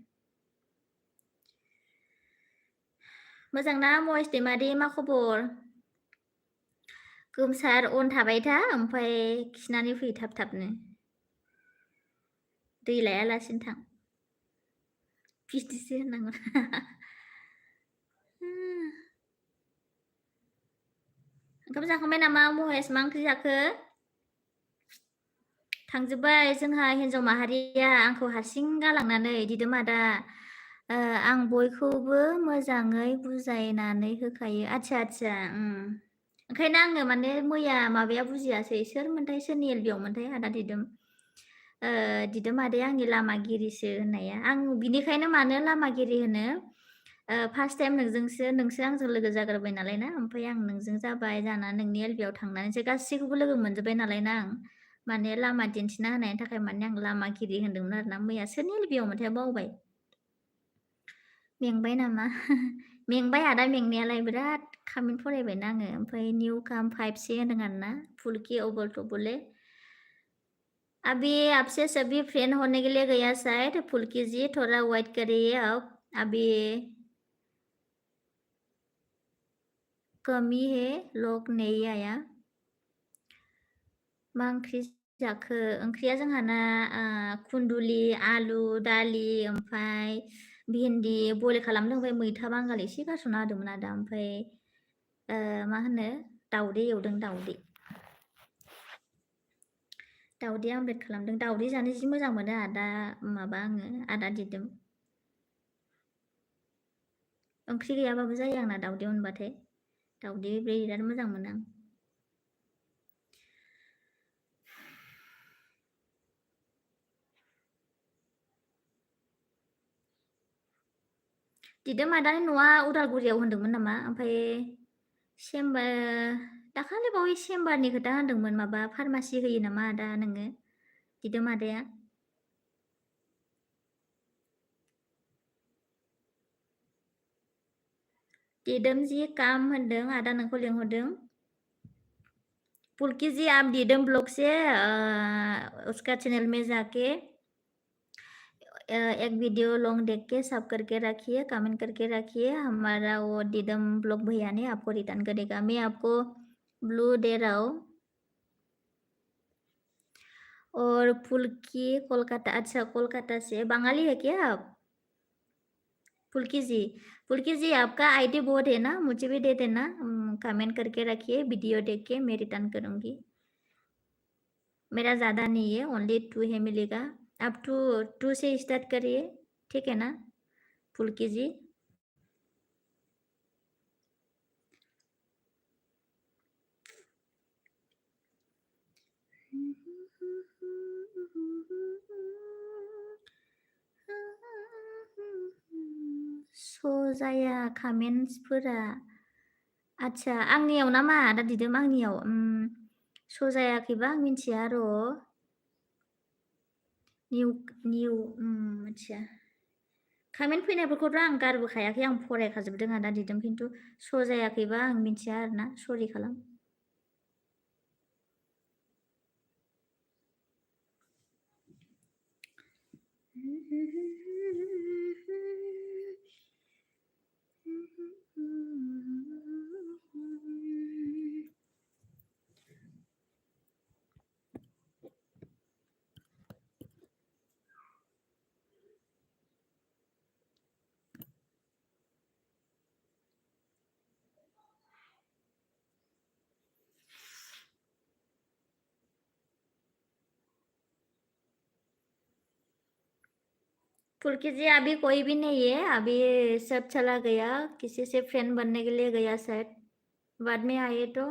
मोजां ना महेश दैमारि मा खबर गोमसार अन थाबाय था ओमफ्राय खिनानै फै थाब थाबनो दै लायालासिनो थां बिदिसो होननांगौ ओंखाम जाखांबाय नामा महेश मा ओंख्रि जाखो थांजोब्बाय जोंहा हिन्जाव माहारिया आंखौ हारसिं गालांनानै दिदोम आदा आं बयखौबो मोजाङै बुजायनानै होखायो आदसा ओंखायनो आङो माने मैया माबाया बुजियासै सोरमोनथाय सोरनि एलबियाव मोनथाय आदा दिदोम आदाया आंनि लामागिरिसो होननाया आं बिनिखायनो मानो लामागिरि होनो फार्स्ट टाइम नोंसो आंजों लोगो जाग्रोबाय नालाय ना ओमफ्राय आं नोंजों जाबाय जाना नोंनि एलबियाव थांनानैसो गासैखौबो लोगो मोनजोब्बाय नालाय ना आं माने लामा दिन्थिना होनायनि थाखाय माने आं लामागिरि होनदोंमोन आरोना मैया सोरनि एलबियाव मोनथाय बावबाय मेंबाय नामा मेंबाय आदा मेंनायालाय बिराद कमेन्ट फरायबायना आङो ओमफ्राय निउ काम 5 होनदों आरोना फुलकि अबल टबले अभी आपसे सभी फ्रेंड होने के लिए गया शायद फुलकी जी थोड़ा वेट करिए अब अभी कमी है लोग नहीं आया मा ओंख्रि जाखो ओंख्रिया जोंहाना खुन्दुलि आलु दालि ओमफ्राय भिन्दि बयल खालामदों ओमफ्राय मैथा बांगाल एसे गारस'ना होदोंमोन आदा ओमफ्राय मा होनो दाउदै एवदों दाउदै आमलेट खालामदों दाउदै जानो जि मोजां मोनो आदा माबा आङो आदा दिदोम ओंख्रि गैयाबाबो जायो आंना दाउदै मोनबाथाय दाउदै बिराद मोजां मोनो आं दिदोम आदानि न'आ उदालगुरियाव होनदोंमोन नामा ओमफ्राय चेम्बार दाखालि बावै चेम्बारनि खोथा होनदोंमोन माबा फार्मासि होयो नामा आदा नोङो दिदोम आदाया दिदोम जी काम होनदों आदा नोंखौ लिंहरदों पुलकी जी आप दिदम ब्लॉग से उसका चैनल में जाके एक वीडियो लॉन्ग देख के सब करके रखिए, कमेंट करके रखिए, हमारा वो दीदम ब्लॉग भैया ने आपको रिटर्न करेगा। मैं आपको ब्लू दे रहा हूँ। और फुल्की कोलकाता, अच्छा कोलकाता से, बंगाली है क्या आप? फुल्की जी, फुल्की जी आपका आईडी बहुत है ना, मुझे भी दे देना। कमेंट करके रखिए, वीडियो देख के मैं रिटर्न करूँगी। मेरा ज़्यादा नहीं है, ओनली 2 है मिलेगा। आप 2 से स्टार्ट करिए, ठीक है ना फुल्की जी? सजाया कमेन्ट्सफोरा। आच्छा आंनियाव ना मा आदा दिदोम आंनियाव? सजायाखैबा आं मिन्थिया र'। निउ मिथिया। कमेन्ट फैनायफोरखौथ' आं गारबोखायाखै, आं फरायखाजोबदों आदा दिदोम, खिन्थु सजायाखैबा आं मिन्थिया आरोना, सरि खालाम। फुल्की जी अभी कोई भी नहीं है, अभी सब चला गया, किसी से फ्रेंड बनने के लिए गया शायद। बाद में आए तो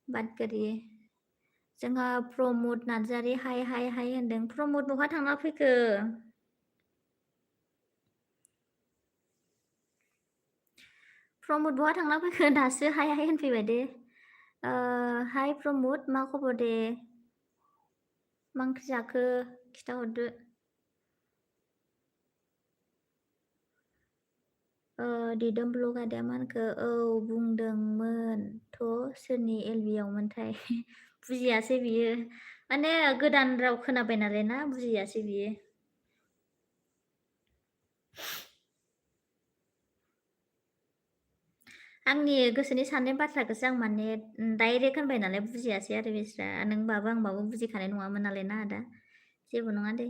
बात करिए। जोंहा प्रमद नार्जारि हाय हाय हाय होनदों। प्रमद बहा थांना फैखो? प्रमद बहा थांना फैखो? दासो हाय हाय होनफैबाय दे। हाय प्रमद, मा खबर दे? मा ओंख्रि जाखो खिथाहरदो। दिदोम ब्लग आदाया मा होनखो? औ बुंदोंमोनथ' सोरनि एलबियावमोनथाय? बुजियासै बियो। माने गोदान राव खोनाबाय नालाय ना, बुजियासै बियो। आंनि गोसोनि साननाय बाथ्राखौसो आं माने डाइरेक्ट होनबाय नालाय बुजियासै आरो बिस्रा। नोंबाबो आंबाबो बुजिखानाय नङामोन नालाय ना आदा। जेबो नङा दे।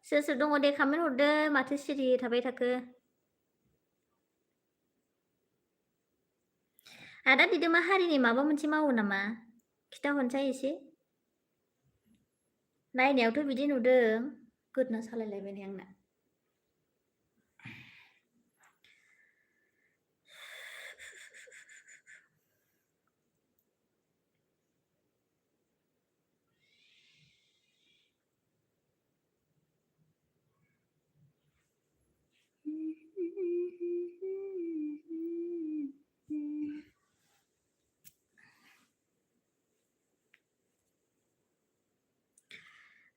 सोर सोर दङ दे कमेन्ट हरदो, माथो सिरि थाबाय थाखो? आदा दिदोमा हारिनि माबा मोनसे मावो नामा? खिथाहरसाय एसे। नायनायावथ' बिदि नुदों। गोदना सालायलायबाय नै आंना।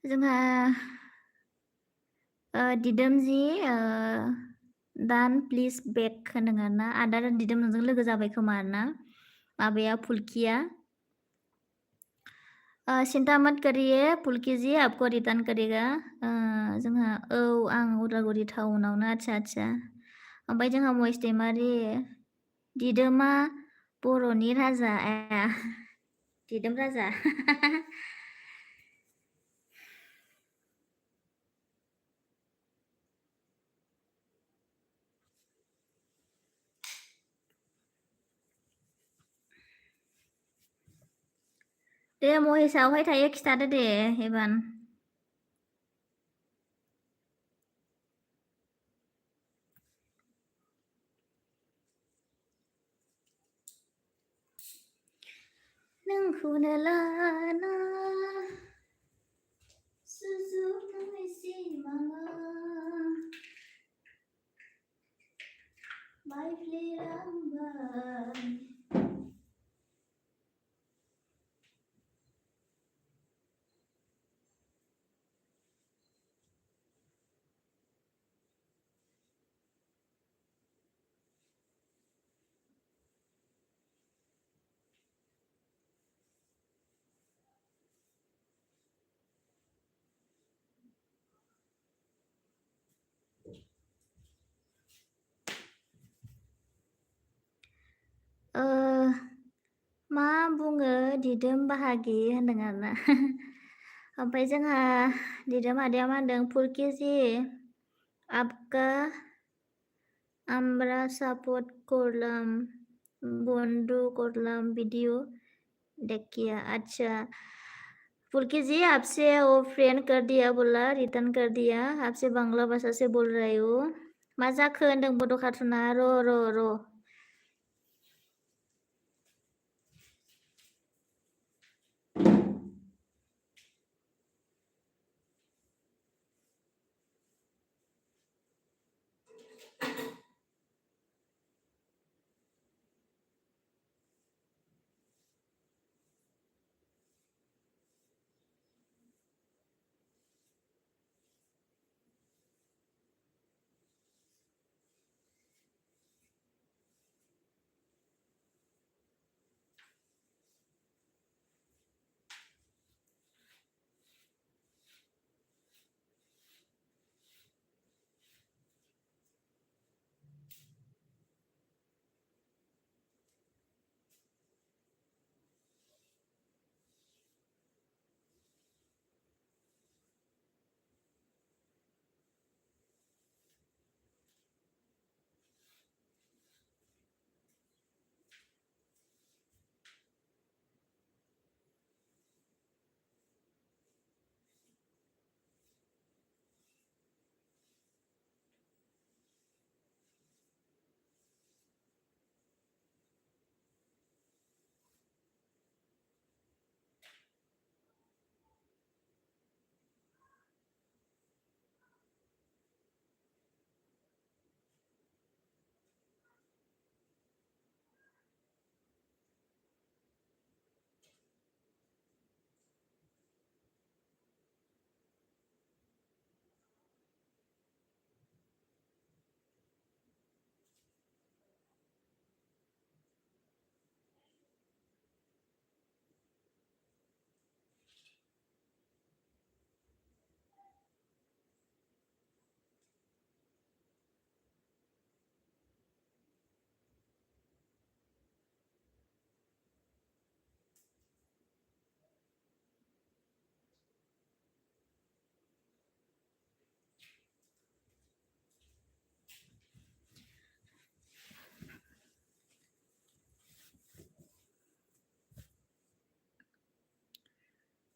जोंहा दिदोमजि दान प्लिज बेक होनदों आरोना। आदा दिदोम नोंजों लोगो जाबाय खोमा आरोना माबाया फुल्किया। चिंता मत करिए फुल्की जी, आपको रिटर्न करेगा। जोंहा औ आं उदालगुरि टाउनावनो। आच्छा आच्छा। ओमफ्राय जोंहा महेश दैमारि दिदोमा बर'नि राजा। दिदोम राजा। दे महेशआ अबहाय थायो खिथादो दे एबान। नोंखौनो लाना सुजुखांनाय सिमाङा बायफ्लेलांबाय। दिदोम बाहागि होनदों आरोना। ओमफ्राय जोंहा दिदोम आदाया मा होनदों फुलकिजी आपका আমরা সাপোर्ट করলাম বন্ধু করলাम वीडियो देखिए अच्छा फुल्की जी आपसे वो फ्रेंड कर दिया बोला रिटर्न कर दिया आपसे बांग्ला भाषा से बोल रही हूँ मा जाखो होनदों बड' खाथुना र'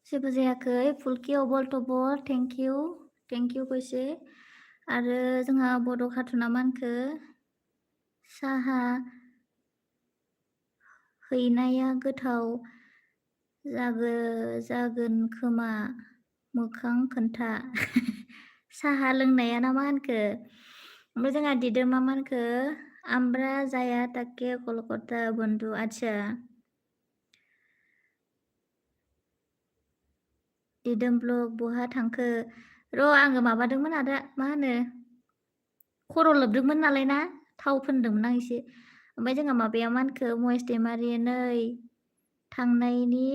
जेबो जायाखै फुलकि अबल टबल थेंक इउ कैसे आरो जोंहा बड' खाथुना मानखो साहा हैनाया गोथाव जागोन खोमा मोखां खोन्था साहा लोंनाया ना मा होनखो ओमफ्राय जोंहा दिदोमा मा होनखो आमब्रा जाया ताके कलकाता बन्धु आच्छा दिदोम ब्लग बहा थांखो र' आङो माबादोंमोन आदा मा होनो खर' लोबदोंमोन नालाय ना थाव फोनदोंमोन आं एसे ओमफ्राय जोंहा माबाया मा होनखो महेश दैमारि नै थांनायनि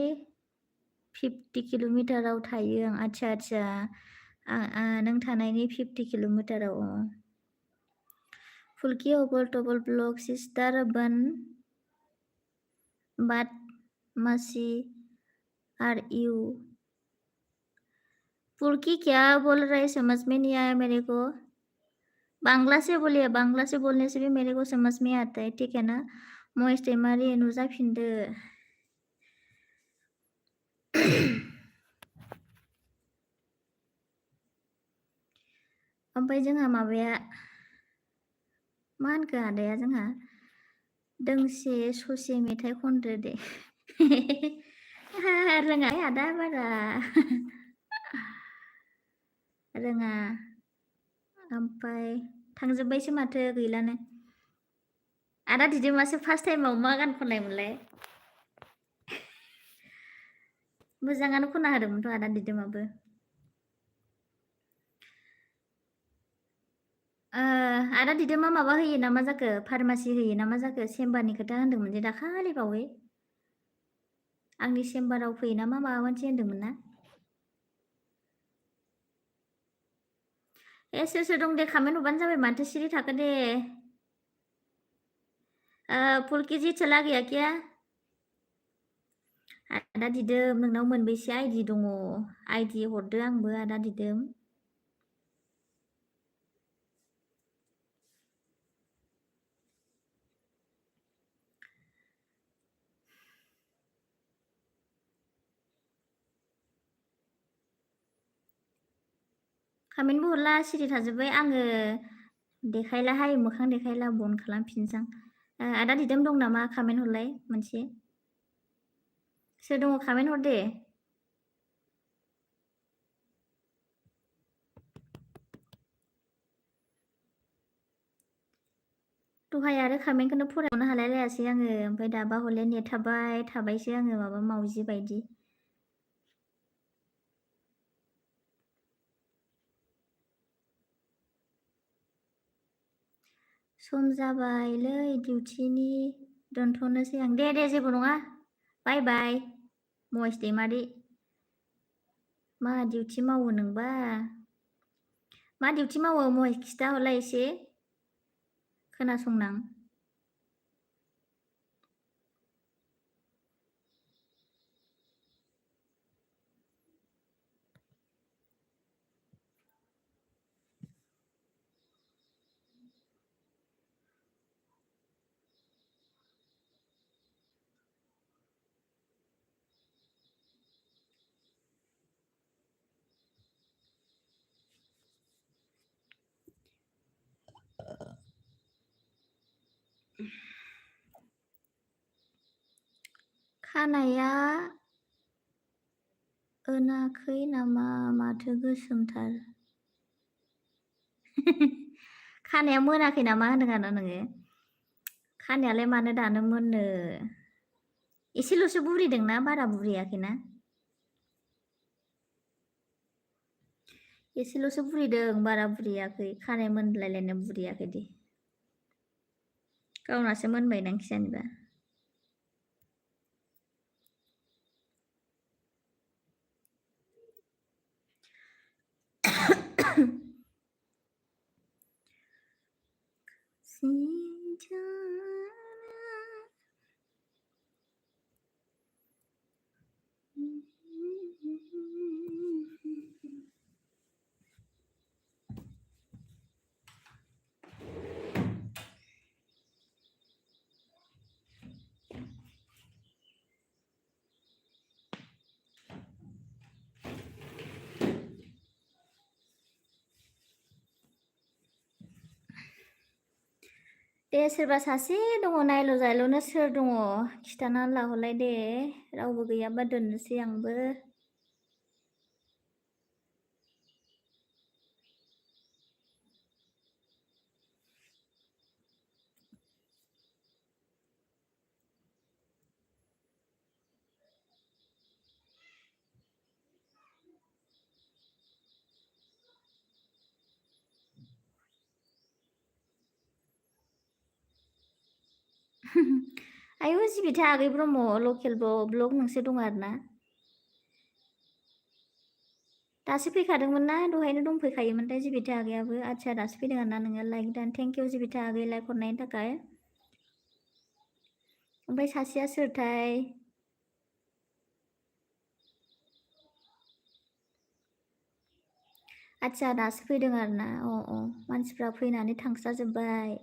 50 किल'मिटाराव थायो आं आच्छा नों थानायनि 50 किल'मिटाराव फुलकि अबल टबल ब्लग सिस्टार बन बात मासी आर यू फुल्की क्या बोल रहे समझ में नहीं आया मेरे को बांग्ला से बोलिए बांग्ला से बोलने से भी मेरे को समझ में आता है ठीक है ना महेश दैमारि नुजाफिनदो ओमफ्राय जोंहा माबाया मा होनखो आदाया जोंहा दोंसे ससे मेथाइ खनदो दे रोङा आदा बारा रोङा ओमफ्राय थांजोब्बायसो माथो गैलानो आदा दिदोमासो फार्स्ट टाइमाव मा गान खननायमोनलाय मोजाङानो खनना होदोंमोनथ' आदा दिदोमाबो आदा दिदोमा माबा होयो ना मा जाखो फार्मासि होयो ना मा जाखो चेम्बारनि खोथा होनदोंमोन जे दाखालि बावै आंनि चेम्बाराव फैयो ना मा माबा मोनसे होनदोंमोन ना सोर सोर दं दे कमेन्ट हरबानो जाबाय माथो सिरि थाखो दे फुल्की जी चला गया क्या आदा दिदोम नोंनाव मोनबेसे आइडि दङ? आइडि हरदो आंबो आदा दिदोम। कमेन्टबो हरला सिरि थाजोब्बाय आङो देखायलाहाय मोखां देखायला बन्द खालामफिनसां। आदा दिदोम दं नामा कमेन्ट हरलाय मोनसे। सोर दङ कमेन्ट हर दे। दहाय आरो कमेन्टखौनो फरायनो हालायलायासै आङो ओमफ्राय दाबा हले नेट थाबायसो आङो माबा मावजि बायदि। सम जाबायलै डिउटिनि दोनथ'नोसै आं दे जेबो नङा बाय बाय महेश दैमारि। मा डिउटि मावो नोंबा? मा डिउटि मावो महेश खिथाहरलाय एसे खोनासंनां। खानाया ओनाखै नामा माथो गोसोमथार। खानाया मोनाखै नामा होनदों आरो नोङो? खानायालाय मानो दानो मोननो? एसेल'सो बुरिदोंना बारा बुरियाखैना? एसेल'सो बुरिदों बारा बुरियाखै खानाय मोनलायलायनो बुरियाखै दे। गावनासो मोनबायदां खिजानिबा। दे सोरबा सासे दङ नायल' जायल'नो सोर दङ खिथानानै लाहरलाय दे रावबो गैयाबा दोननोसै आंबो। आयु जिबिथा आगै ब्रह्म लकेल ब्लग नोंसो दं आरो ना? दासो फैखादोंमोन ना दहायनो दंफैखायोमोनथाय जिबिथा आगैयाबो आदसा दासो फैदों आरोना नोङो लाइक दान थेंक इउ जिबिथा आगै लाइक हरनायनि थाखाय। ओमफ्राय सासेया सोरथाय? आदसा दासो फैदों आरोना अ मानसिफ्रा फैनानै थांस्राजोब्बाय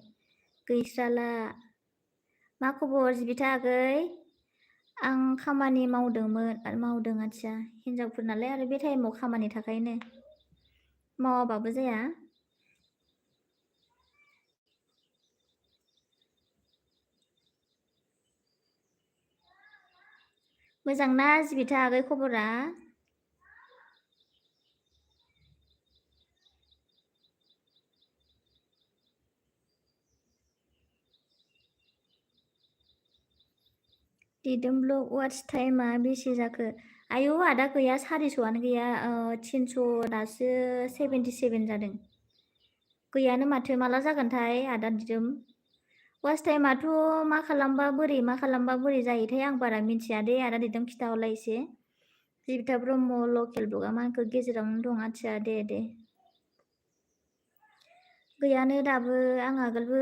गैस्राला। मा खबर जिबिथा आगै? आं खामानि मावदों आदसा हिनजावफोर नालाय आरो बे टाइमाव खामानि थाखायोनो मावाबाबो जाया। मोजांना जिबिथा आगै खबरा? दिदोम ब्लग वाट्स टाइमा बेसे जाखो? आयु आदा गैया 400आनो गैया 300 दासो 77 जादों। गैयानो माथो माला जागोनथाय आदा दिदोम? वाट्स टाइमाथ' मा खालामबा बोरै जायोथाय आं बारा मिथिया दे आदा दिदोम खिथाहरलाय एसे। जिबिथा ब्रह्म लकेल ब्लगआ मानखो गेजेरावनो दं आदसा दे। गैयानो दाबो आं आगोलबो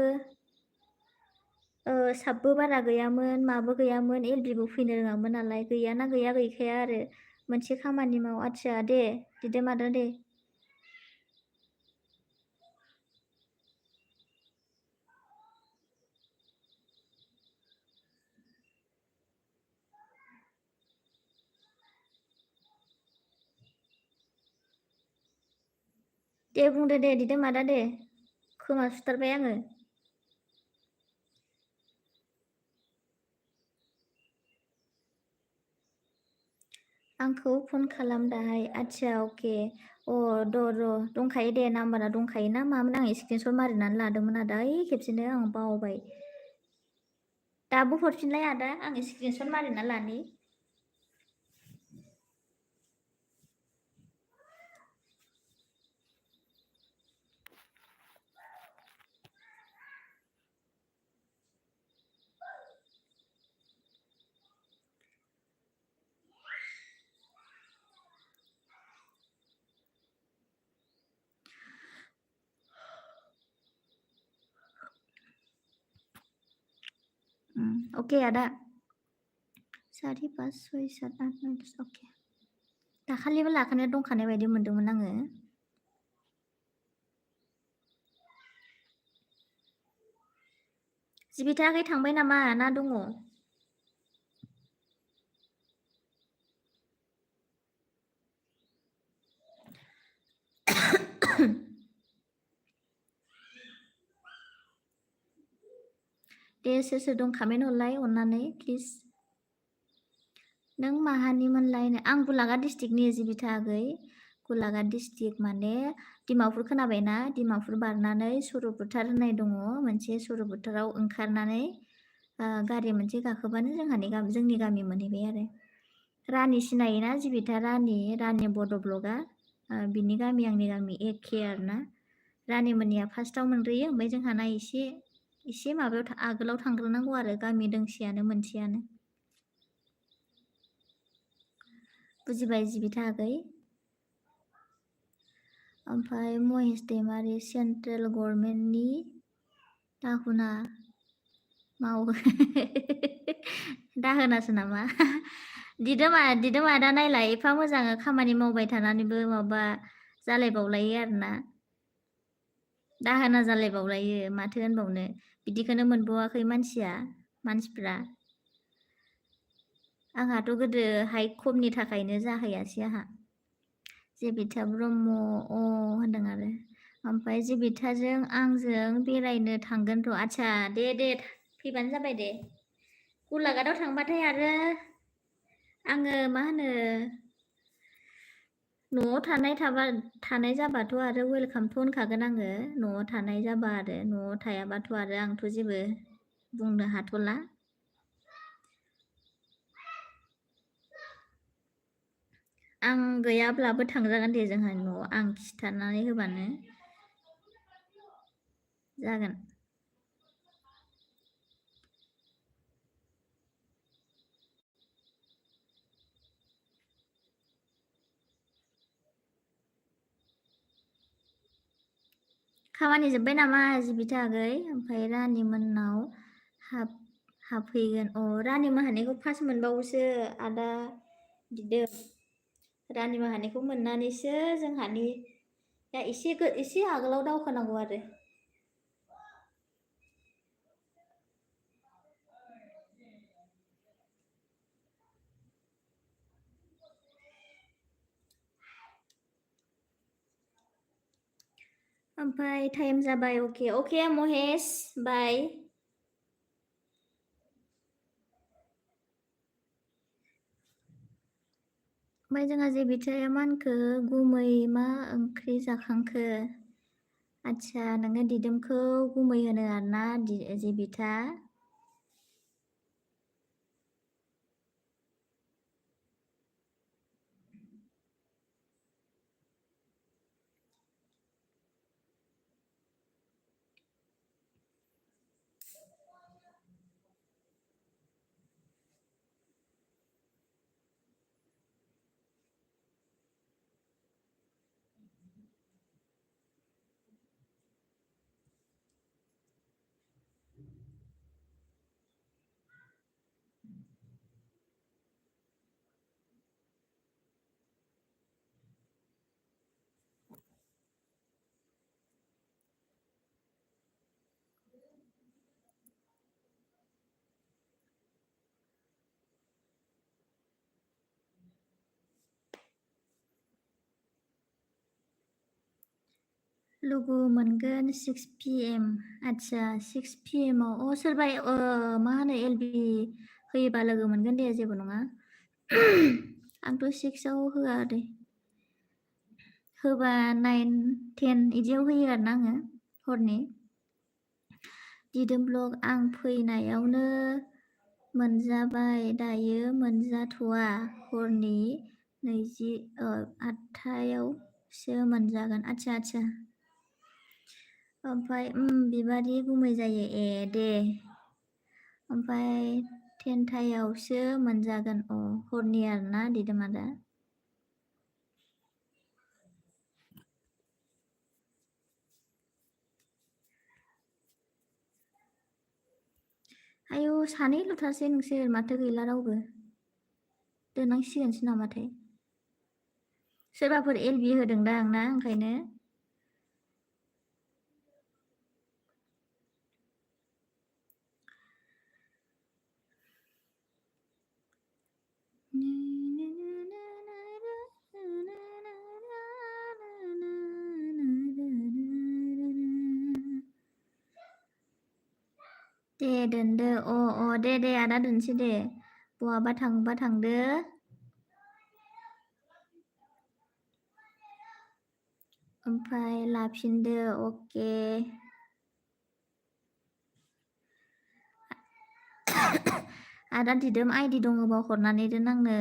साबबो बारा गैयामोन माबो गैयामोन एलबिबो फैनो रोङामोन नालाय गैयाना गैया गैखाया आरो मोनसे खामानि माव आदसा दे दिदोम आदा दे दे बुंदो दे दिदोम आदा दे खोमा सुथारबाय आङो आंखौ फन खालाम दाहाय आदसा अके र' दंखायो दे नाम्बारा दंखायो ना मामोन आं स्क्रिनसट मारिनानै लादोंमोन आदा ओइ खेबसेनो आं बावबाय दाबो हरफिनलाय आदा आं स्क्रिनसट मारिना लानि अके आदा 4 5 6 7 8 9 10 अके दाखालिबो लाखानाया दंखानाय बायदि मोनदोंमोन आङो जिबिथायाखै थांबाय नामा ना दङ दे सोर सोर दं कमेन्ट हरलाय अननानै प्लिज नों माहानिमोनलाय आं गलाघाट डिस्ट्रिक्टनि जिबिथा आगै गलाघाट डिस्ट्रिक्ट माने डिमापुर खोनाबायना डिमापुर बारनानै सर'फोथार होननाय दङ मोनसे सर'फोथाराव ओंखारनानै गारि मोनसे गाखोबानो जोंनि गामि मोनहैबाय आरो रानि सिनायोना जिबिथा रानि बड' ब्लगआ बिनि गामि आंनि गामि एखे आरोना रानिमोननिया फार्स्टआव मोनग्रोयो ओमफ्राय जोंहाना एसे माबायाव आगोलाव थांग्रोनांगौ आरो गामि दोंसेयानो मोनसेयानो बुजिबाय जिबिथा आगै ओमफ्राय महेश दैमारि सेन्ट्रेल गभर्नमेन्टनि दाहोना मावो दाहोनासो नामा दिदोम आदा नायलाय एफा मोजां खामानि मावबाय थानानैबो माबा जालायबावलायो आरोना दाहोना जालायबावलायो माथो होनबावनो बिदिखौनो मोनबावाखै मानसिफ्रा आंहाथ' गोदो हाइट खमनि थाखायनो जाहैयासै आंहा जेबिथा ब्रह्म होनदों आरो ओमफ्राय जेबिथाजों आंजों बेरायनो थांगोन र' आदसा दे फैबानो जाबाय दे गलाघाटआव थांबाथाय आरो आङो मा होनो न'आव थानाय जाबाथ' आरो वेलकामथ' होनखागोन आङो न'आव थानाय जाबा आरो न'आव थायाबाथ' आरो आंथ' जेबो बुंनो हाथ'ला आं गैयाब्लाबो थांजागोन दे जोंहानि न'आव आं खिथानानै होबानो जागोन खामानि जोब्बाय नामा जिबिथा आगै ओमफ्राय रानिमोननाव हाबफैगोन रानि माहानिखौ फार्स्ट मोनबावोसो आदा दिदोम रानि माहानिखौ मोननानैसो जोंहानि दा एसे आगोलाव दावखोनांगौ आरो ओमफ्राय टाइम जाबाय अके महेश बाय ओमफ्राय जोंहा जेबिथाया मा होनखो गुमै मा ओंख्रि जाखांखो आदसा नोङो दिदोमखौ गुमै होनो आरोना जेबिथा लोगो मोनगोन 6 PM आदसा 6 PM आव सोरबा मा होनो LB होयोबा लोगो मोनगोन दे जेबो नङा। आंथ' 6 आव होआ दे। होबा 9, 10 इदियाव होयो आरोना आङो हरनि। दिदोम ब्लग आं फैनायावनो मोनजाबाय दायो मोनजाथ'वा हरनि 8:00आवसो मोनजागोन। आदसा। ओमफ्राय बिबारि गुमै जायो दे। ओमफ्राय 10:00आवसो मोनजागोन हरनि आरोना दिदोम आदा। आयौ सानैल'थारसै नोंसोर माथो गैला रावबो। दोननांसिगोनसो नामाथाय। सोरबाफोर LB होदोंदां ना ओंखायनो। दे दोनदो दे आदा दोनसै दे बहाबा थांबा थांदो। ओमफ्राय लाफिनदो अके। आदा दिदोम आइडि दङबा हरनानै दोन आंनो।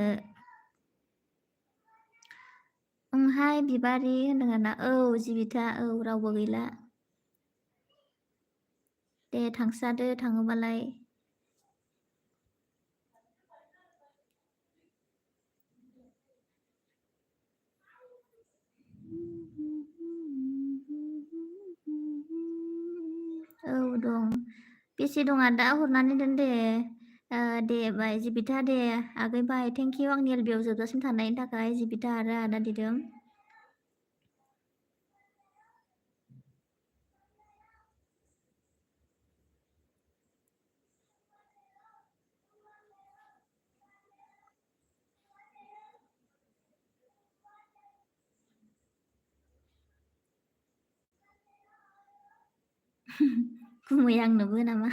ओंहाय बिबारि होनदों आरोना जिबिथा रावबो गैला। दे थांसादो थाङोबालाय। दं बेसे दं आदा हरनानै दोन दे। दे बाय जिबिथा दे आगै बाय थेंकिउ आंनि LBआव जोबजासिम थानायनि थाखाय जिबिथा आरो आदा दिदोम। गुमै आंनोबो नामा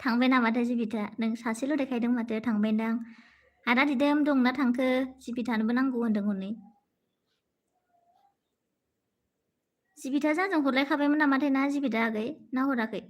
थांबाय नामाथाय जिबिथा नों सासेल' देखायदों माथो थांबायदां। आदा दिदोम दंना थांखो जिबिथानोबो नांगौ होनदों हनै। जिबिथा जाजों हरलायखाबायमोन नामाथाय ना जिबिथा आगै ना हराखै?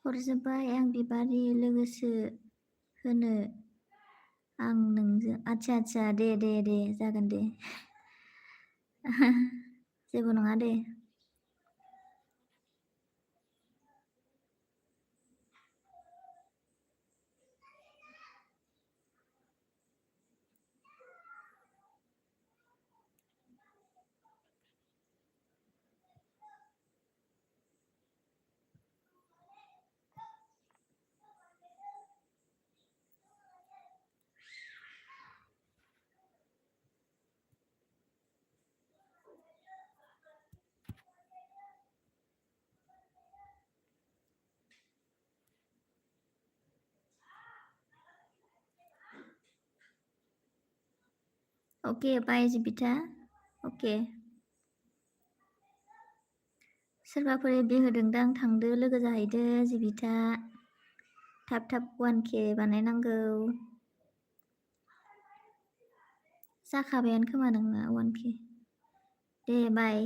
हरजोब्बाय आं बिबारि लोगोसो होनो आं नोंजों आदसा दे जागोन दे। जेबो नङा दे। अके बाय जिबिथा अके। सोरबाफोर LB होदोंदां थांदो लोगो जाहैदो जिबिथा। थाब 1K बानायनांगौ। जाखाबायानो खोमा नोंना 1K। दे बाय।